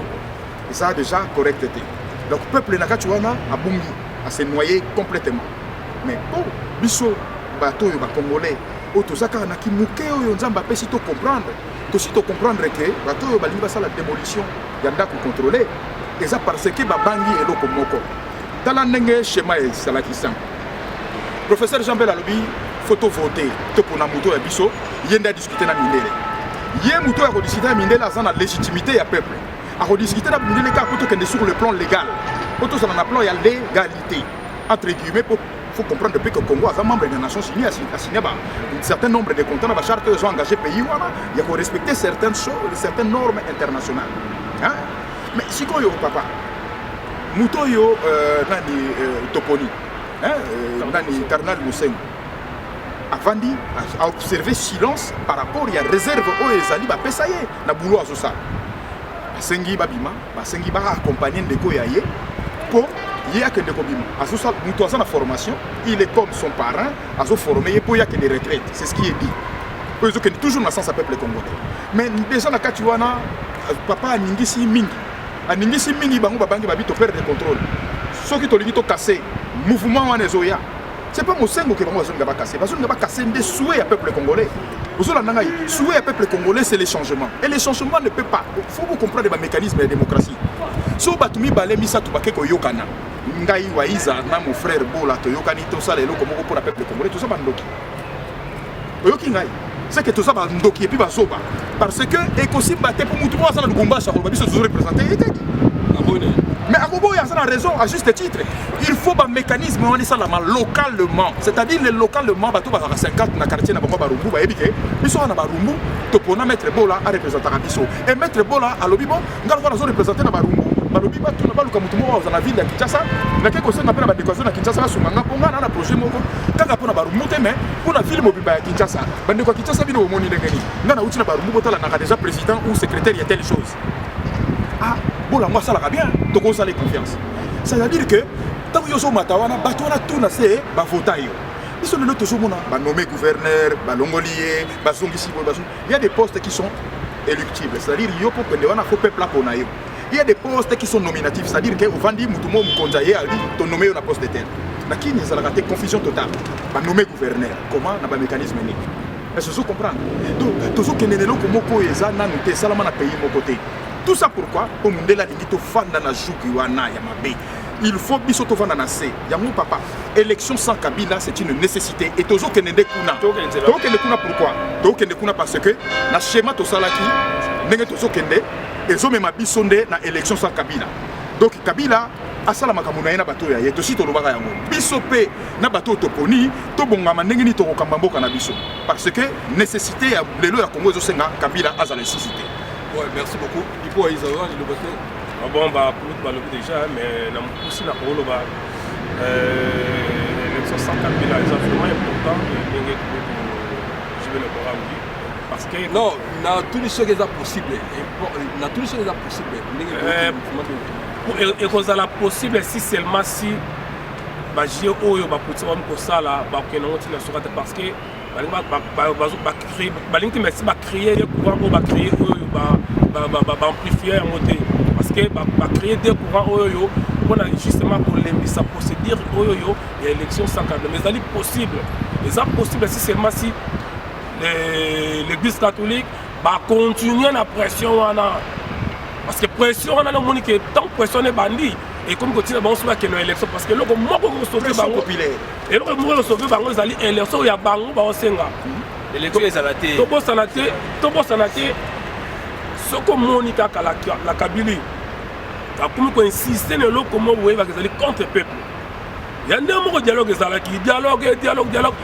S4: eza déjà correct te. Donc peuple na kati wana abungi, ase noyé complètement. Mais po biso bato oyo bacongolais oyo toza kaka na kimuke oyo Nzambe apesi, tocomprendre, tosi tocomprendre ke bato oyo balingi basala démolition ya ndako contrôlé, eza parce que babangi eloko moko. Tala ndenge schéma esalaki simple. Professeur Jean Bel alobi faut tovote, topona moto ya biso, ye nde adiscute na mindele. Ye moto oyo akodiscute na mindele aza na légitimité ya peuple. Akodiscute na mindele kaka po tokende sur le plan légal, po tozala na plan ya légalité entre guillemets. Po faut comprendre mpe que Congo aza membre des Nations Unies, asigné ba un certain nombre de contrats na bacharte oyo ezo engagé pays wana ya korespecter certaines choses, certaines normes internationales, hein? Mais sikoyo papa, moto oyo nani toponi, hein, nani, cardinal Mosengo avandi aobserve silence par rapport ya réserve oyo ezali bapesa ye na boulot azosala. Basengi babima, basengi baaccompagne ndeko ya ye mpo ye akende kobima. Azosala, moto aza na formation, il est comme son parrain, azoforme ye mpo ye akende retraite. C'est ce qui est dit, oyo ezokende toujours na sens ya peuple congolais. Mais déjà na kati wana, papa aningisi mingi, aningisi mingi. Bango babangi, babi toperdre contrôle soki tolingi tokase mouvement wana ezoya. C'est pas Mosengo ke bango bazolinga bakase, bazolinga bakase nde souhait ya peuple congolais. Ozolanda ngai? Souhait ya peuple congolais, c'est le changement, et le changement ne peut pas, faut vous comprendre bamécanisme ya démocratie. So bato mibale, misato bake koyokana, ngai Waiza na mon frère Bola toyokani, tosala eloko moko mpona peuple congolais, toza bandoki. Oyoki ngai? C'est que toza bandoki et puis bazoba, parce que ekosimba te mpo mutu moko aza na Lubumbashi akoloba biso tozoreprésente ye te. Mais akoboya, aza na raison à juste titre. Il faut bamécanisme wana esalama localement, c'est-à-dire le localement, bato bazalaka 50 na quartier na bango, Barumbu, bayebi ke biso wana Barumbu topona maître Bola areprésentaka biso. Et maître Bola alobi: bon, nga lokola nazoreprésente na Barumbu, balobi batuna, baluka motu moko aza na ville ya Kinshasa. Nake kosenga mpe na bandeko azo na Kinshasa basunga nga, mpo nga na projet moko kaka mpo na Barumbu te, mais mpo na ville mobimba ya Kinshasa. Bandeko ya Kinshasa, bino bomoni ndenge nini? Nga nauti na Barumbu, botalanaka déjà président ou secrétaire ya telle chose. Ah, Bolango asalaka bien, tokozala confiance. C'est-à-dire que ntango yo ozomata wana, bato wana tuna se bavota yo. Biso lelo tozomona banome gouverneur, balongoli ye, bazongisi boye, bazongi. Il y a des postes qui sont éluctibles, c'est-à-dire yo mpo kende wana, faut peuple apona yo. Il y a des postes qui sont nominatifs, c'est-à-dire que ovandi, mutu mo mokonzi aye, ali tonome yo na poste tel. Na kini ezalaka te, confusion totale. Banome gouverneur comment? Na bamécanisme nini? Est-ce que comprendre? Donc tozokende na eloko moko oyo eza nanu te esalama na pays moko te. Tout ça pourquoi? Mpo mondele alingi tofanda na juki wana ya mabe. Il faut biso tofanda na se yango. Papa, élection sans Kabila, c'est une nécessité et tozokende nde kuna. Tokende kuna pourquoi? Tokende kuna parce que na schéma tosalaki, ndenge tozokende, ezomema biso nde na élection sans Kabila. Donc Kabila asala makambo na ye na bato oyo ya ye. Tosi tolobaka yango, biso mpe na bato oyo toponi, tobongama ndenge nini tokokamba mboka na biso, parce que nécessité ya lelo ya Congo ezosenga Kabila azala lisusu te.
S2: Ouais, merci beaucoup. Ipo Aïza, liloba te.
S1: Ah bon, bakulutu balobi déjà, mais na mokusi na koloba, élection sans Kabila eza vraiment important ndenge JB le alobi, parce que
S2: Non, natuni soki eza possible, natuni soki eza possible ndenge.
S1: Ekozala possible si seulement si bajeu oyo bapolitique bami kosala, bakokende yango ntina suka te, parce que balingi te. Merci. Bacréer deux courant oyo, bacréer oyo, baamplifie yango te, parce que bacréer deux courant oyo mpona justement kolembisa procédure oyo yo ya élection sans Kabila. Mais ezali possible, eza possible si seulement si l'Église catholique bacontinue na pression wana, parce que pression wana, namoni ke tant pression ebandi, ekomi kotina bango so bakende na élection, parce que eloko moko ekosauve bango, eloko moko ekosauve bango ezali élection ya bango baosenga.
S3: Élection ezala te.
S1: Tobosana te, tobosana te, soki omoni kaka la Kabili Akomi koinsiste na eloko moko boyebaka ezali contre peuple. Ya ndenge moko dialogue ezalaki, dialogue, dialogue, dialogue,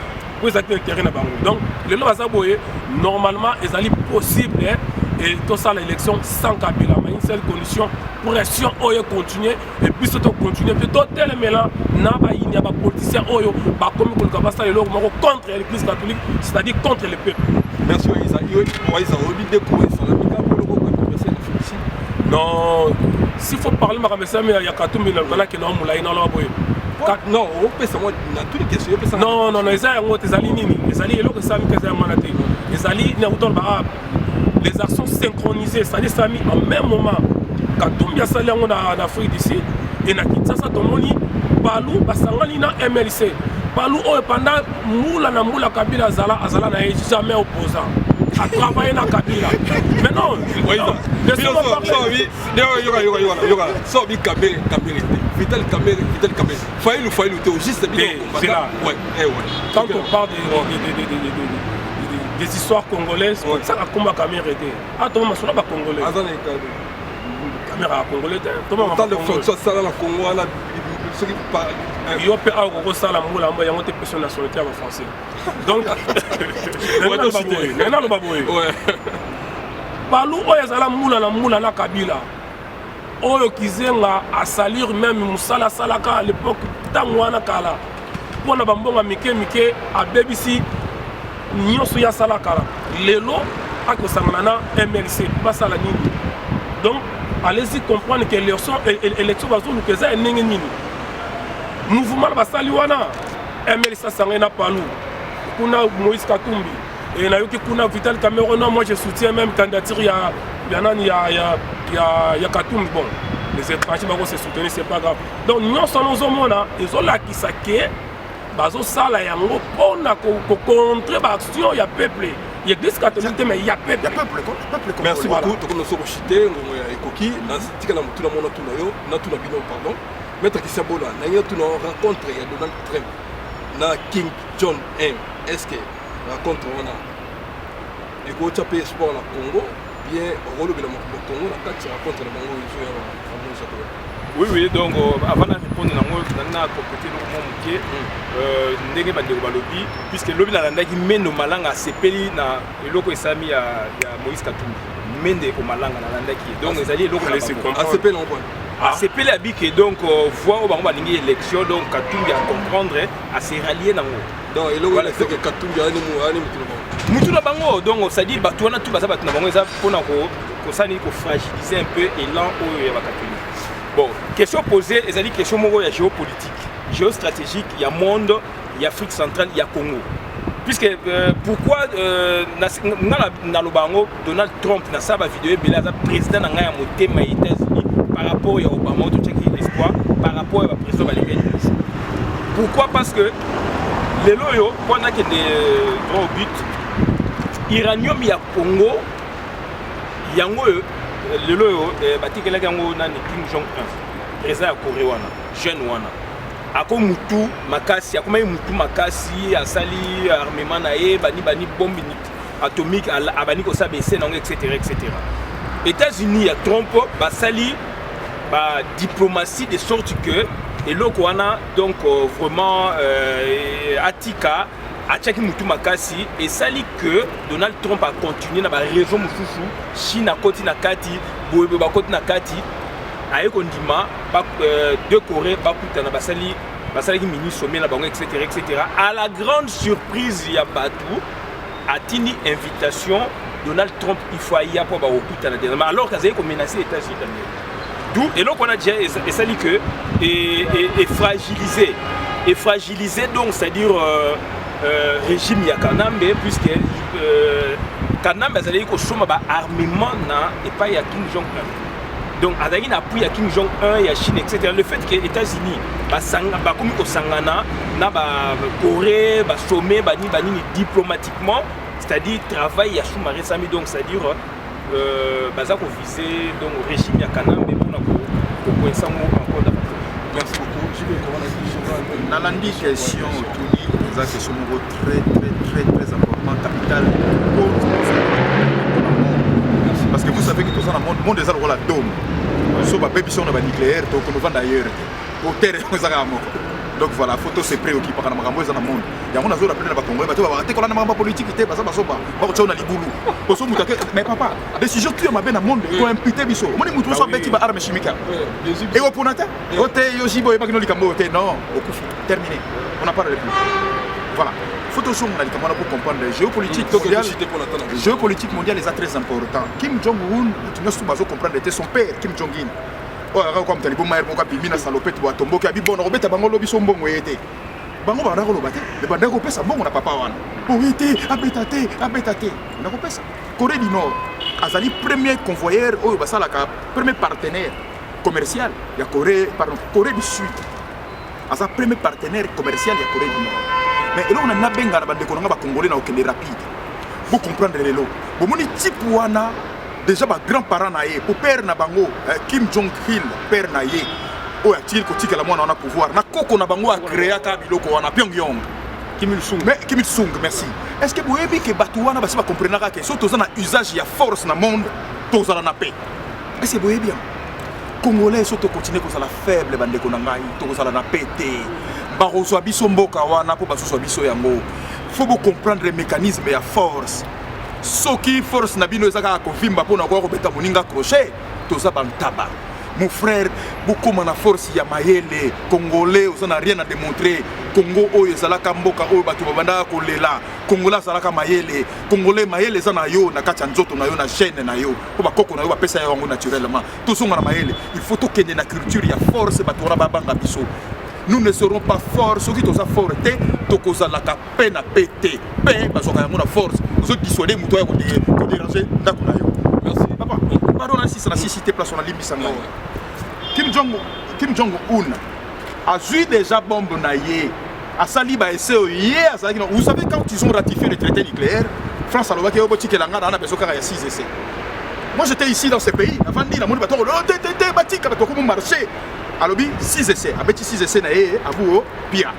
S1: po ezalaki na intérêt na bango. Donc lelo baza boye, normalement ezali possible et tosala élection sans Kabila, mais une seule condition: pression oyo continue et biso tocontinue mpe totelemela na bayini ya bapoliticien oyo bakomi koluka basala eloko moko contre l'Église catholique, c'est-à-dire contre le peuple.
S2: Merci Waïza. Waïza, oyebi nde ko esalami kaka poloko controversé na Afrique?
S1: Non, s'il faut parler makambo esalami ya Katumbi, nalukana molai, naloba boye.
S2: Non, opesa mwa na tuni question, opesa.
S1: Non, non, non, eza yango te. Ezali nini? Ezali eloko esalami te, eza yango wana te. Ezali nakuta ba les actions synchronisées, c'est-à-dire esalami en même moment. Katumbi asali yango na Afrique d'ici et na Kinshasa tomoni Palu basangani na MLC. Palu oyo pendant mbula na mbula Kabila azala, azala na ye jamais opposant, a travaillé na Kabila. Mais non,
S2: non, laissez-moi parler. Yoka, yoka, yoka, yoka. So bi Kamerhe, Kamerhe te, Vital Kamerhe, Vital Kamerhe, Fayulu, Fayulu te, juste
S1: bino. C'est là.
S2: Ouais, eh ouais.
S1: Quand on parle des histoires congolaises, ça akoma Kamerhe te. Atoma masolo bacongolais.
S2: Aza na ekado.
S1: Kamerhe acongolais te.
S2: Tant de fonction asala na Congo wana, soki
S1: yo mpe awa kokosala mbula mbo yango te, peso nationalité ya bafrançais. Donc naloba boye: Palu oyo azala mbula na mbula na Kabila, oyo Kizenga asalir même mosala asalaka à l'époque, ntango wana kala, mpona bambongo mike mike, abebisi nyonso ye asala kala. Lelo akosangana na MLC, basala nini? Donc allez-y comprendre que élection bazoluka eza ya ndenge nini. Mouvement na basali wana, MLC asangani na Palu, kuna Moïse Katumbi et nayoki kuna Vital Kamerhe: non, moi je soutiens même candidature ya nani, ya Katumbi. Bon, les étrangers bako se soutenir, c'est pas grave. Donc nyonso wana ozomona ezolakisa ke bazosala yango mpona kocontre baaction ya peuple, ya Église catholique te, mais ya peuple.
S4: Ya peuple, peuple.
S2: Merci beaucoup. Tokomi na soko chite, ngongo ya ekoki. Tika na motuna mona tuna yo, natuna bino, pardon. Maître Kisabola, nangi natuna: rencontre ya Donald Trump na Kim Jong Un, est ce que rencontre wana ekotya mpe espoir na Congo bien? Bakolobela makambo ya Congo na kati ya rencontre na bango ezoya na koya?
S3: Oui, donc avant na répondre nango, na compléter eloko mwa moke ndenge bandeko balobi, puisque lobi nalandaki Mendo Malanga asepeli na eloko esalami ya Moïse Katumbi. Mende Omalanga, nalandaki ye. Donc ezali eloko na bango.
S2: Asepeli nango bwana.
S3: Asepeli abike. Donc voix oyo bango balingi élection, donc Katumbi acomprendre, ase rallier nango.
S2: Donc eloko wana eseke Katumbi ani mutu na bango.
S3: Mutu na bango. Donc c'est-à-dire bato wana tu baza bato na bango. Eza mpona kosala nini? Kofragiliser un peu élan oyo ya bacatholique. Bon, question posée ezali question moko ya géopolitique, géostratégique ya monde, ya Afrique centrale, ya Congo, puisque pourquoi nga naloba yango? Donald Trump, nasala bavideo ebele, aza président na ngai ya motema ya États-Unis par rapport ya Obama oyo totiaki espoir, par rapport ya baprésident baleka liboso. Pourquoi? Parce que lelo oyo, mpo nakende droit au but, uranium ya Congo yango oyo lelo oyo batikelaki yango nani? Kim Jong Un, président ya Corée wana, jeune wana ako mutu makasi, akomaki mutu makasi, asali armement na ye, bani bani bombe atomique, abandi kosala bese nango, etc, etc. États-Unis ya Trump basali badiplomatie de sorte que eloko wana, donc vraiment atika, atiaki mutu makasi. Esali que Donald Trump acontinue na baraison mosusu. Chine akoti na kati, boyeboye bakoti na kati, aye kondima deux Corée bakutana, basali, basalaki mini sommet na bango, etc, etc. À la grande surprise ya bato, atindi invitation. Donald Trump, il faut aya mpo bakokutana dernièrement, alors qu'azali komenacer États-Unis d'Amérique. D'où eloko wana déjà esali que efragiliser, efragiliser, donc c'est-à-dire régime ya Kanambe, puisque Kanambe azalaki kosomba baarmement na epai ya Kim Jong Un. Donc azalaki na appui ya Kim Jong Un, ya Chine, etc. Le fait que États-Unis bakomi kosangana na bacorée, basommet banini banini diplomatiquement, c'est-à-dire travail ya sous-marin esami. Donc c'est-à-dire baza koviser donc régime ya Kanambe mpona kokoinsa ngo encore davantage.
S2: Merci beaucoup.
S4: Nalandi question otuni, eza question moko très très très très important, capital, parce que vous savez que toza na monde, monde eza lokola dôme. So babebisi yango na banucléaire, tokonovanda ailleurs te, po terre yango eza kaka moko. Donc voilà, faut se préoccupaka na makambo eza na monde. Yango nazo rappeler na bacongolais, bato babaka te kolanda makambo ya politike te, baza bazoba, bakotia na libulu poso moto ake. Mais papa, décision tu ya mabe na monde ekoimpute biso. Omoni motu moso abeti ba arme chimique, ekopona te o te yo jibo oyebaki no likambo oyo te, non, okufi, terminé, on en parle plus. Voilà, faut tozonga na likambo wana pour comprendre géopolitique mondiale. Géopolitique mondiale eza très important. Kim Jong Un, motu nyonso bazo comprendre te, son père Kim Jong Un oyo akaka kwa moto aliboma moko abimi na salopete bo atomboki, abi bon, nakobeta bango lobi so mbongo ye te. Bango bandaka koloba te, me bandaki kopesa mbongo na papa wana boye te, abeta te, abeta te, nakopesa. Corée du Nord azali premier convoyeur oyo basalaka, premier partenaire commercial ya Corée, pardon, Corée du Sud aza premier partenaire commercial ya Corée du Nord. Mais eloko na nabenga na bandeko na nga bacongolais na kokende rapide, bocomprendre lelo, bomoni type wana déjà bagrand parent na ye, po père na bango Kim Jong Il, père na ye oyo atiki kotikela mwana wana pouvoir na koko na bango acréaka biloko wana, Pyongyang.
S3: Kim Il Sung.
S4: Mais Kim Il Sung, merci. Est ce que boyebi ke bato wana basi bacomprenaka ke so toza na usage ya force na monde, tozala na paix? Est ce que boyebi yango? Congolais, so tokontinue kozala faible, bandeko na ngai, tokozala na paix te. Bakozwa biso mboka wana mpo bazozwa biso yango. Faut bocomprendre mécanisme ya force. Soki force na bino eza kaka kovimba mpo na koya kobeta moninga crochet, toza bantaba. Mon frère, bokóma na force ya mayele. Congolais, oza na rien à démontrer. Congo oyo ezalaka mboka oyo bato babandaka kolela. Congolais azalaka mayele. Congolais, mayele eza na yo, na kati ya nzoto na yo, na gene na yo, mpo bakoko na yo bapesa yo yango naturellement. Tozonga na mayele. Il faut tokende na culture ya force. Bato wana babanga biso. Nous ne serons pas forts soki toza fort te. Tokozalaka mpe na pe te. Mpe bazwaka yango na force. Ozodissuader moto oya kodéranger ndako na yo.
S2: Merci.
S4: Papa, pardon, nasisa na sisi te place onalimbisa ngai. Kim Jong Un azwi déjà bombe na ye, asali baessai oyo ye azalaki na. Vous savez, quand ils ont ratifié le traité nucléaire, France alobaki oyo botikela nga na besoin kaka ya 6 essais. Moi, j'étais ici dans ce pays, navandi, namoni bato oh, te te te, batika bato bakomi marché. Alobi 6 essais, abeti 6 essais na ye, abuo pia.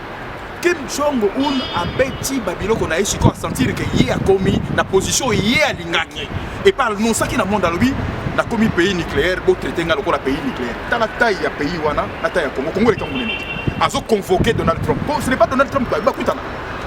S4: Kim Jong Un abeti babiloko na ye. Sikoyo asentir ke ye akomi na position oyo ye alingaki epa annonçaki na monde. Alobi nakomi pays nucléaire, botraite nga lokola pays nucléaire. Tala taille ya pays wana na taille ya Congo. Congo eleka monene te. Azoconvoquer Donald Trump. Bon, ce n'est pas Donald Trump bakutana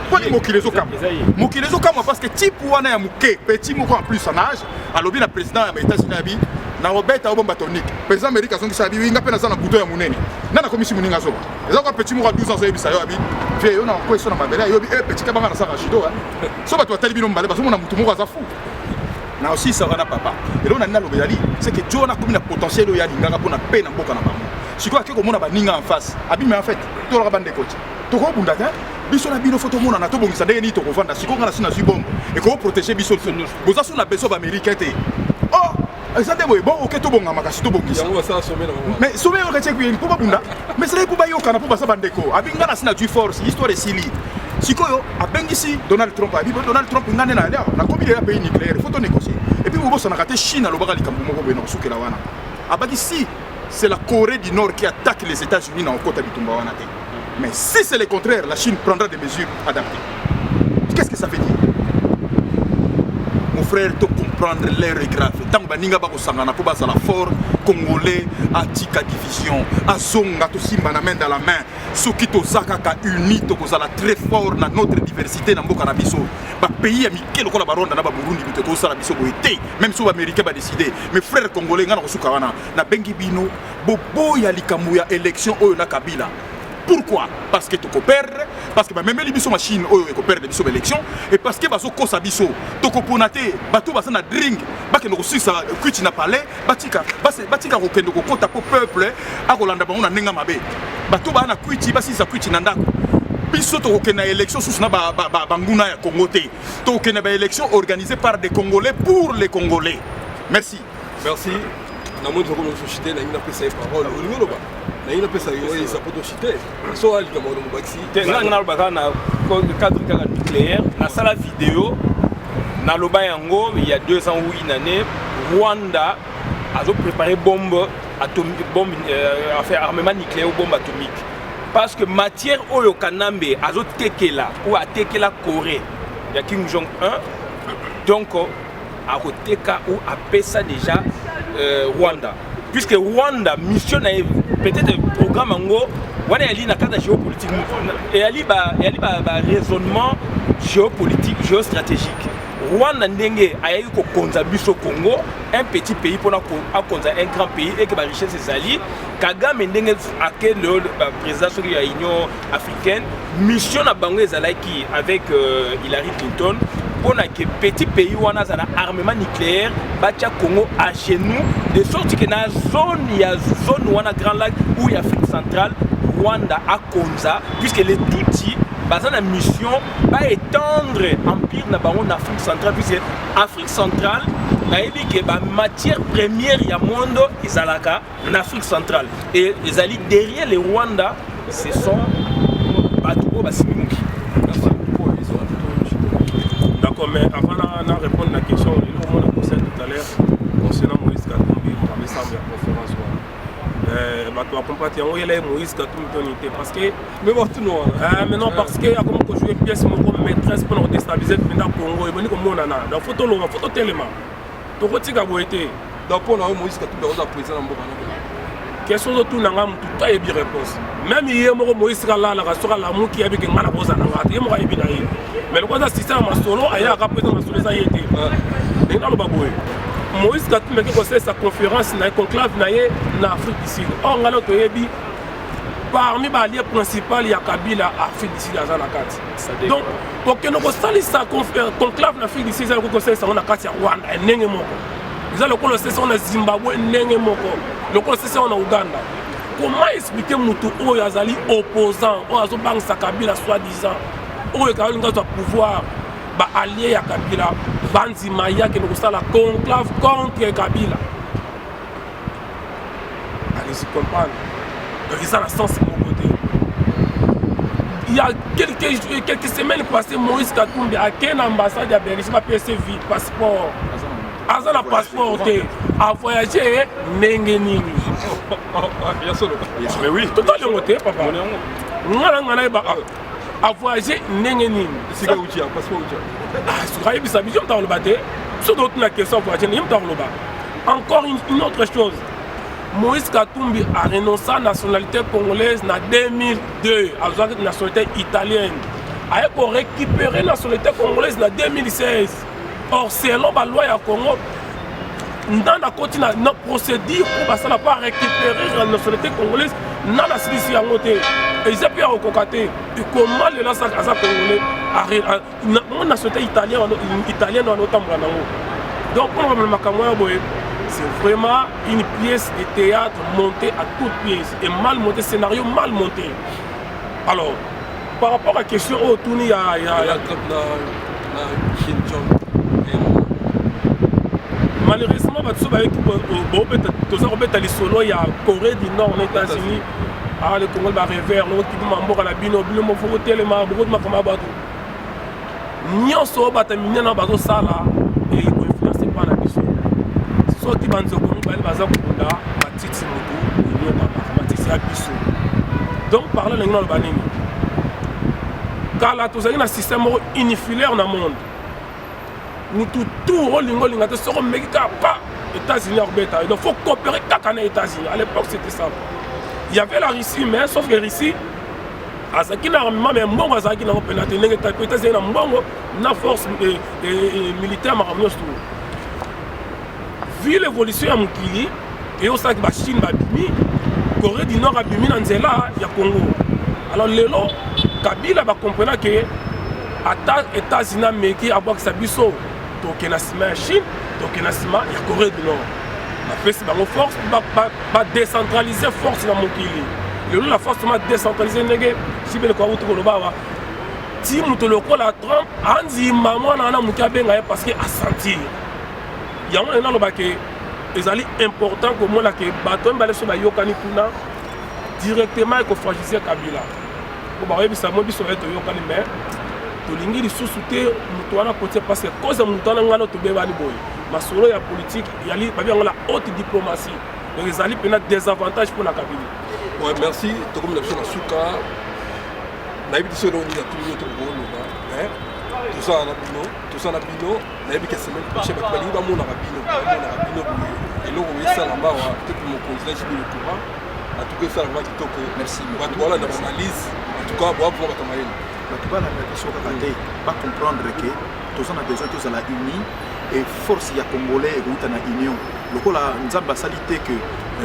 S4: mponi mokili ezokamwa.
S3: Eza ye.
S4: Mokili ezokamwa parce que type wana ya moke, petit moko en plus en âge, alobi na président ya baÉtats-Unis, abi na kobeta bombe atomique. Président Amérique azongisa, abi wi nga mpe naza na bouton ya monene. Nga nakomisi moninga azoba. Eza kwa petit moko ya 12 ans azoyebisa yo, abi vie yo na kweso na mabele, ayobi e petit kabanga nasaka judo. So bato batali bino mibale, bazomona motu moko aza fou na osisa wana. Papa, eloko na nini aloba ezali, c'est que jo wana akomi na potentiel oyo alingaka mpona mpe na mboka na bango. Sikoyo ake komona baninga en face, abi mais en fait tolaka bandeko ti tokobunda te, biso na bino faut tomonana, tobongisa ndenge nini tokovanda. Sikoyo nga na si nazwi bombe ekoprotéger biso, boza so na besoin baaméricain te. Oh, eza nde boye. Bon, ok, tobongama kasi tobongisa.
S2: Yango basala sommet na bango.
S4: Mais sommet oyo kati mpo babunda, mais ezalaki mpo bayokana, mpo baza bandeko. Abi nga na si nazwi force, histoire esili. Sikoyo abengisi Donald Trump, abi Donald Trump, nga nde na awa nakomi deya pays nucléaire, faut tonégocier. Et puis bobosanaka te, Chine alobaka likambo moko boye na kosukela wana. Abaki si c'est la Corée du Nord qui attaque les États-Unis, na okota bitumba wana te, mais si c'est le contraire, la Chine prendra des mesures adaptées. Qu'est-ce que ça veut dire, mon frère? To comprendre, l'heure est grave. Ntango baninga bakosangana mpo bazala fort, congolais atika division, azonga, tosimba na main dans la main. Soki toza kaka uni, tokozala très fort na notre diversité na mboka na biso. Bapays ya mike lokola barwanda na baburundi, moto ekosala biso boye te, même so baaméricain badécide. Mais frère congolais, ngai na kosuka wana, nabengi bino boboya likambo ya élection oyo na Kabila. Pourquoi? Parce que tokoperdre, parce que bamemeli biso machine oyo ekoperdre biso baélection, et parce que bazokosa biso, tokopona te. Bato baza na drink, bakende kosilisa kwiti na palais, batika batika kokende kokota mpo peuple akolanda bango na ndenge mabe. Bato baa na kwiti, basilisa kwiti na ndako. Biso tokokende na élection susu na banguna ya Congo te. Tokokende baélection organisée par des Congolais pour les Congolais. Merci.
S2: Merci. Namoni tokomi kochite. Nangi napesa ye parole. Olingi oloba? Nangi napesa yo eza po tochite so alikambo wana mobakisi.
S3: Te, nga naloba kaka na cadre kaka nucléaire. Nasala video, naloba yango il y a 2 ans ou une année. Rwanda azopréparé bombe atomique, bombe enfin armement nucléaire ou bombe atomique, parce que matière oyo Kanambe azotekela ou atekela Corée ya Kim Jong 1, donc akoteka ou apesa déjà Rwanda. Puisque Rwanda, mission na ye, peut-être programme yango wana eyali na kati ya géopolitique, eyali ba raisonnement géopolitique, géostratégique. Rwanda, ndenge ayaki kokonza biso Congo, un petit pays, mpona akonza un grand pays eke barichesse ezali. Kagame, ndenge ake lelo président soki ya Union africaine, mission na bango ezalaki avec Hillary Clinton mpona ke petit pays wana aza na armement nucléaire, batia Congo à genoux, de sorte que na zone ya zone wana, Grands Lacs ou ya Afrique centrale, Rwanda akonza, puisque les Tutsi baza na mission baétendre empire na bango na Afrique centrale, puisque Afrique centrale, nayebi ke bamatière première ya monde ezalaka na Afrique centrale et ezali derrière le Rwanda. Ce sont bato oyo basimbi moki.
S1: D'accord, mais avant de répondre à la question, il y a conseil tout à l'heure concernant Moïse Katumbi, makambo ya conférence wana. Bato bakompati yango, yela ye Moïse Katumbi toni te, parce que
S2: Mais batuna wana.
S1: Mais non, parce que akomi kojouer pièce moko maîtresse mpona kodéstabiliser mpenza Congo. Eboni komonana. Donc faut toloba, faut totelema, tokotika boye te.
S2: Donc mpo na yo, Moïse Katumbi akoza président na mboka na?
S1: Question ozotuna nga, motu to ayebi réponse. Même ye moko Moïse kalalaka, soki alamuki, ayebi ke nga na kozala nga te. Ye moko ayebi na ye, mais lokola aza système ya masolo, ayaka mpo eza masolo, eza ye te. Ndenge naloba boye, Moïse Katumbi ake kosalisa conférence na ye, conclave na ye na Afrique du Sud. Or ngai no toyebi, parmi baallié principal ya Kabila, Afrique du Sud aza na kati. Donc kokende kosalisa conclave na Afrique du Sud eza lokola kosalisa yango na kati ya Rwanda ndenge moko, eza lokola osalisa yango na Zimbabwe ndenge moko, lokola osalisa yango na Uganda. Comment expliquer motu oyo azali opposant, oyo azobangisa Kabila, soi-disant oyo kaolinga azwa pouvoir, baallié ya Kabila bandima ye akende kosala conclave contre Kabila? Allez-y comprendre. Donc eza na sens moko te. Il y a quelques semaines passées, Moïse Katumbi ake na ambassade ya Belgique, bapesi vie passeport. Aza na passeport te, avoyage ndenge nini?
S2: Ya solo.
S1: Mais oui, totali yango te, papa. Nga na nga nayeba avoyage ndenge nini.
S2: Esika uti ya passeport uti?
S1: Soki ayebisa biso, moto akoloba te. Soki totuna question, avoyage ndenge, moto akoloba. Encore une autre chose, Moïse Katumbi a renoncé à nationalité congolaise na 2002, azwaki nationalité italienne. Aye korécupérer nationalité congolaise na 2016. Or selon baloi ya Congo, ndan akoti na procédure mpo basala mpo arécupérer la nationalité congolaise, ndan asilisi yango te, eza mpe ya kokoka te. Comment lelo aza congolais, mo nationalité italienne wana otambola nango? Donc mpona komela makambo wana boye, c'est vraiment une pièce de théâtre montée à toutes pièces et mal montée, scénario mal monté. Alors par rapport à question oyo otuni ya
S2: Na Kim Jong.
S1: Malheureusement, bato so bayeki toza kobeta lisolo ya Corée du Nord na États-Unis. Ah, le Congo barêveur, nokokima mboka na bino, bino mofo kotelema, bokoti makambo ya bato nyonso oyo bato ya minene bazosala, ekoinfluence mpa na biso. Soki banzoko mibale baza kobunda, matiti motu enyokamaka, matiti ya biso. Donc par là ndenge naloba nini, kala tozalaki na système moko unifilaire na monde. Mutu tu olinga olinga te, soki omeki kaka pa États-Unis akobeta. Donc faut coopérer kaka na États-Unis. À l'époque, c'était ça. Il y avait la Russie, mais sauf que Russie azalaki na armement, mais mbongo azalaki nango mpena te ndenge États-Unis na mbongo, na force militaire, makambo nyonso. Vu l'évolution ya mokili, eyosalaki bachine babimi, Corée du Nord abimi na nzela ya Congo. Alors lelo Kabila bakomprena ke ata États-Unis ameki abwakisa biso, tokende na nsima ya Chine, tokende na nsima ya Corée du Nord. Bapesi bango force, badécentraliser force na mokili. Lelo la force ma décentralise, ndenge sibeleko auti koloba awa, ti moto lokola Trump andima mwana wana moke abenga ye, parce que asentir yango. Ndenge naloba ke ezali important komona ke bato mibale so bayokani kuna, directement ekofragiliser Kabila, po bakoyebisa mo biso baye toyokani, mais tolingi lisusu te moto wana kotie, parce que cause ya moto wana ngano tobebani boye. Masolo ya politique yali babi yango la haute diplomatie. Donc ezali mpena désavantage mpona Kabila.
S2: Ouais, merci. Tokomi na biso na suka. Nayebi te soki eloko nini atuni yo tokokoloba. Tozala na bino, toza na bino. Nayebi ke semaine prochaine bato balingi bamonaka bino, bamonaka bino boye. Eloko esalama awa, peut-être mokonzi na JB le courant. En tout cas, esalama kitoko.
S4: Merci.
S2: Bato balanda baanalyse. En tout cas, boa vraiment bato mayele.
S4: Bato balanda biso kaka te, bacomprendre ke toza na besoin tozala uni et force ya Congolais ekouta na union. Lokola Nzambe asali te ke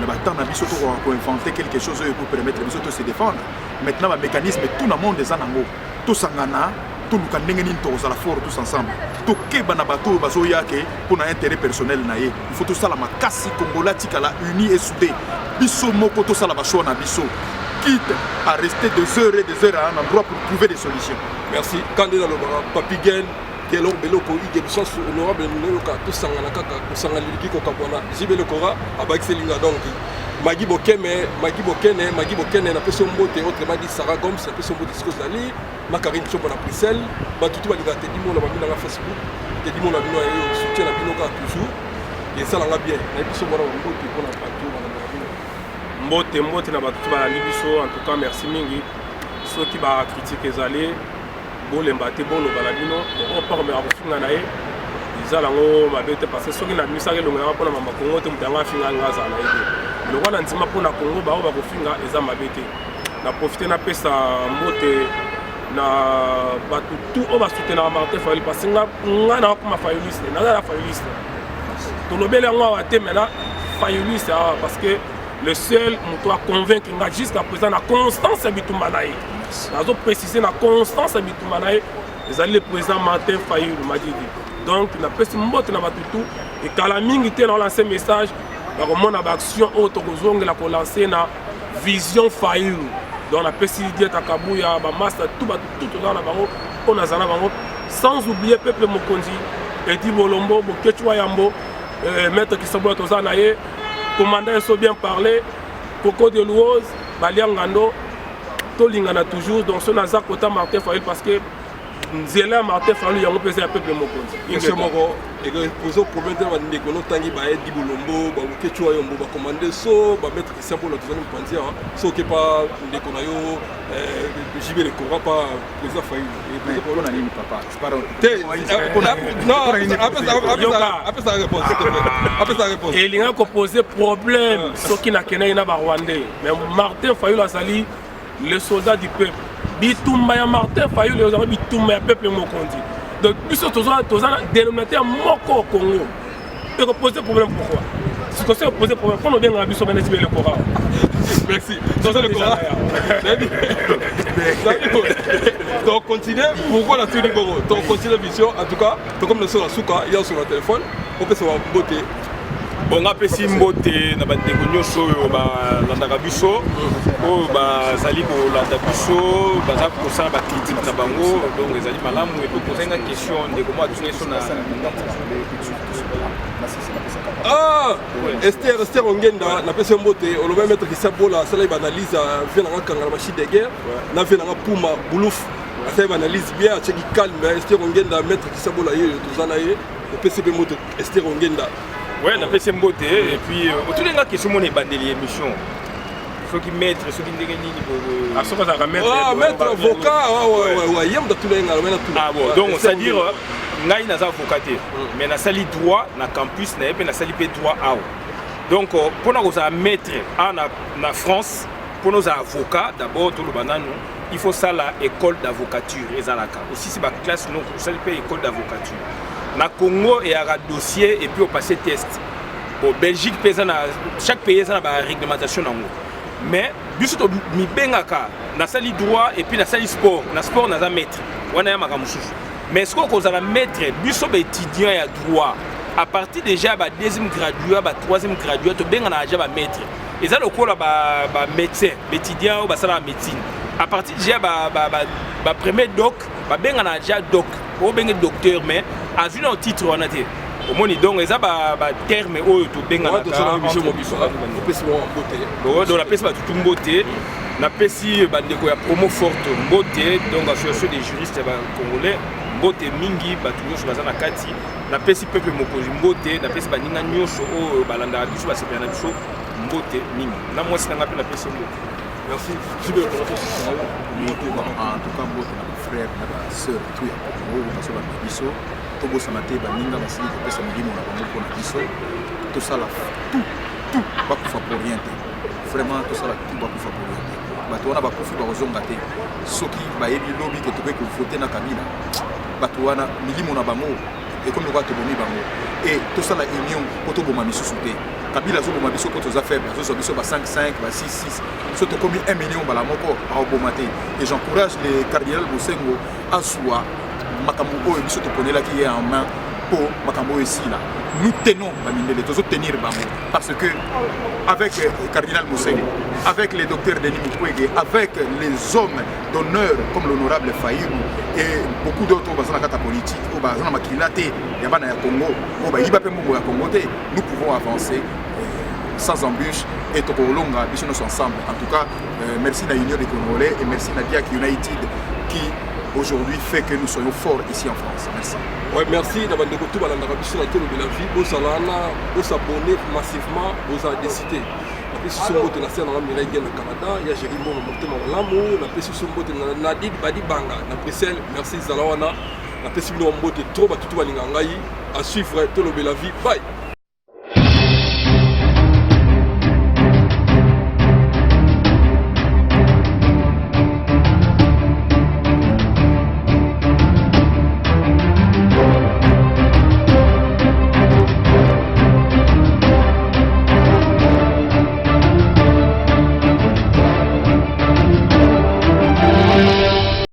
S4: na batemps na biso tokoka koinventer quelque chose oyo ekopermettre biso to se défendre. Maintenant, bamécanisme tout na monde eza nango. Tosangana, toluka ndenge nini tokozala fort tous ensemble. Tokeba na bato oyo bazoya ke mpo na intérêt personnel na ye. Il faut tosala makasi, Congolais atikala uni et soudé. Biso moko tosala bachoix na biso, quitte à rester des heures et des heures à un endroit pour trouver des solutions.
S2: Merci. Kande nalobaka, Papi Gen Gelor Beloko Ige Bisansu honorable, nayoka tosangana kaka, kosangana eliki kokabwana. JB Lokora abakiselinga. Donc Magi Bokeme, Magi Bokene, Magi Bokene, napesi yo mbote. Autrement dit Sarah Goms, napesi yo mbote siko ozali Makarine Tshombo na Bruxelles. Bato tu balingaka Tedi Mona, bambi nanga Facebook Tedi Mona, bino yo soutien na bino kaka toujours esalanga bien. Nayebi biso mwana bambote mpona bato balandaka bino.
S1: Mbote, mbote na bato to balandi biso. En tout cas, merci mingi. Soki bacritique ezali, bolemba te, boloba na bino. Opormeka kofinga na ye eza nango mabe te, parce que soki nabimisaka elongo nanga mpona mama Kongo te, moto yango afinga nga azala na ye te. Lokwa na ndima mpona Kongo, bao bakofinga eza mabe te. Na profite napesa mbote na bato tout oyo basoutenaka Martin Fayulu, parce que nga nga nakoma fayuliste, naza na fayuliste. Tolobeli yango awa te, maintenant fayuliste awa, parce que le seul moto aconvaincre nga jusqu'à présent na constance ya bitumba na ye, nazoprécise, na constance ya bitumba na ye, ezali le président Martin Fayulu Madidi. Donc napesi mbote na bato tout. Ekala mingi te, na olance message, bakomona baaction oyo tokozongela kolancer na vision Fayulu. Donc napesi Dieta Kabuya, bamaster tout, bato tout toza na bango, oyo naza na bango, sans oublier peuple mokonzi Edi Bolombo Bokechwa Yambo, maître Kisabola, toza na ye, commandant Eso, bien parler, Coco de Louose Baliangando. Tolingana toujours. Donc so naza kota Martin Fayulu, parce que nzela ya Martin Fayulu yango mpe eza ya peuple mokonzi.
S2: Question moko ekopose problème te na bandeko notangi, baedi Bolombo, babokecu Ayombo, bacommande so, bamaître Christian Bola, tozali mopanzi awa. So okepa ndeko na yo JB le Cora pa président Fayulu.
S4: Mpona nini, papa?
S2: Te, apesa réponse, apesa réponse.
S1: Elinga kopose problème soki nakendaki na barwandais, mais Martin Fayulu azali le soldat du peuple. Bitumba ya Martin Fayulu ezali bitumba ya peuple mokonzi. Donc biso toza na dénominateur moko au Congo. Ekopose problème pourquoi? Sikoso ekopose problème mpona obengaka biso bana JB le Cora.
S2: Merci. Toza le Cora. Donc continue. Pourquoi la tuni bongo? Donc continue mission. En tout cas, tokomi na so na suka ya sur na téléphone, opesa mbote.
S3: Bon, nga apesi mbote na bandeko nyonso oyo balandaka biso, oyo bazali kolanda biso, baza kosala bacritique na bango. Donc ezali malamu. Et puis kozenga question, ndeko mo atuni so na
S2: Ah, Esther, Esther Ongenda, napesi yo mbote. Olobi maître Christian Bola asalaki baanalyse, vie nanga kanga na machine de guerre na vie nanga Puma Buluf, asalaki baanalyse bien, atiaki calme. Esther Ongenda, maître Christian Bola ye oyo toza na ye, opesi mpe mbote Esther Ongenda.
S3: Ouais, napesi mbote. Et puis otuni nga question mona ebandeli émission, soki maître, soki ndenge nini.
S1: Soki azalaka maître.
S2: Ah, maître avocat, ouais, ye moto atuna ye, nga alobi natuna.
S3: Ah bon, donc c'est à dire ngai naza avocat te, mais nasali droit na campus na ye, mpe nasali mpe droit awa. Donc mpona kozala maître awa na France, mpona ozala avocat d'abord, toloba nanu, il faut sala école d'avocature. Ezalaka osisi baclasse no, osali mpe école d'avocature. Na Congo eyaka dossier et puis opasse test. Bon, Belgique mpe eza na, chaque pays eza na baréglementation nango, mais biso tomibengaka nasali droit et puis nasali sport. Na sport naza maître, wana ya makambo mosusu. Mais soki okozala maître, biso baétudiant ya droit, à partir déjà ya badeuxième graduat, batroisième graduat, tobenganaka déjà bamaître. Eza lokola bamédecin, baétudiant oyo basalaka médecine, à partir déjà bapremier doc, babenganaka déjà doc, obenge docteur, mais azwi na titre wana te. Omoni, donc eza baterme oyo tobenganaka. Donc napesi bato tu mbote, napesi bandeko ya Promo Forte mbote, donc association des juristes ya bacongolais, mbote mingi, bato nyonso baza na kati. Napesi peuple mokonzi mbote, napesi baninga nyonso oyo balandaka biso, basepela na biso, mbote mingi. Na mwasi na nga mpe napesi mbote.
S2: Merci.
S4: En tout cas, mbote na bafrère na basœur tout ya Congo oyo bazolanda biso. Tobosana te, baninga basili kopesa milimo na bango mpona biso. Tosala tout, tout bakufa pour rien te. Vraiment, tosala tout bakufa pour rien te. Bato wana bakufi, bakozonga te. Soki bayebi lobi ke tokoki kovote na Kabila, bato wana milimo na bango ekomi lokola tobomi bango. E tosala union mpo toboma misusu te. Kabila azoboma biso mpo toza faible, azozwa biso ba 5 5, ba 6 6. So tokomi 1 million mbala moko, akoboma te. Et j'encourage le cardinal Bosengo azwa makambo oyo biso toponelaki ye en main mpo makambo oyo esila. Nous tenons bamindele, tozotenir bango, parce que avec cardinal Mosengo, avec les docteurs Denis Mukwege, avec les hommes d'honneur comme l'honorable Fayulu et beaucoup d'autres oyo baza na kati ya politique, oyo baza na makila te ya bana ya Congo, oyo bayiba mpe mbongo ya Congo te, nous pouvons avancer sans embûche et tokolonga biso nyonso ensemble. En tout cas, merci na Union des Congolais et merci na Diak United qui aujourd'hui fait que nous soyons forts ici en France. Merci.
S2: Ouais, merci na bandeko tout balandaka biso na Tolobela Vie. Bozala wana, bosabonner massivement, bozala décité. Napesi so mbote na se nanga Mirai Gen na Canada, ya Géri Mbongo, motema malamu. Napesi so mbote na Nadine Badibanga na Bruxelles. Merci, zala wana. Napesi bino mbote trop, batutu balinga ngai. À suivre Tolobela Vie. Bye.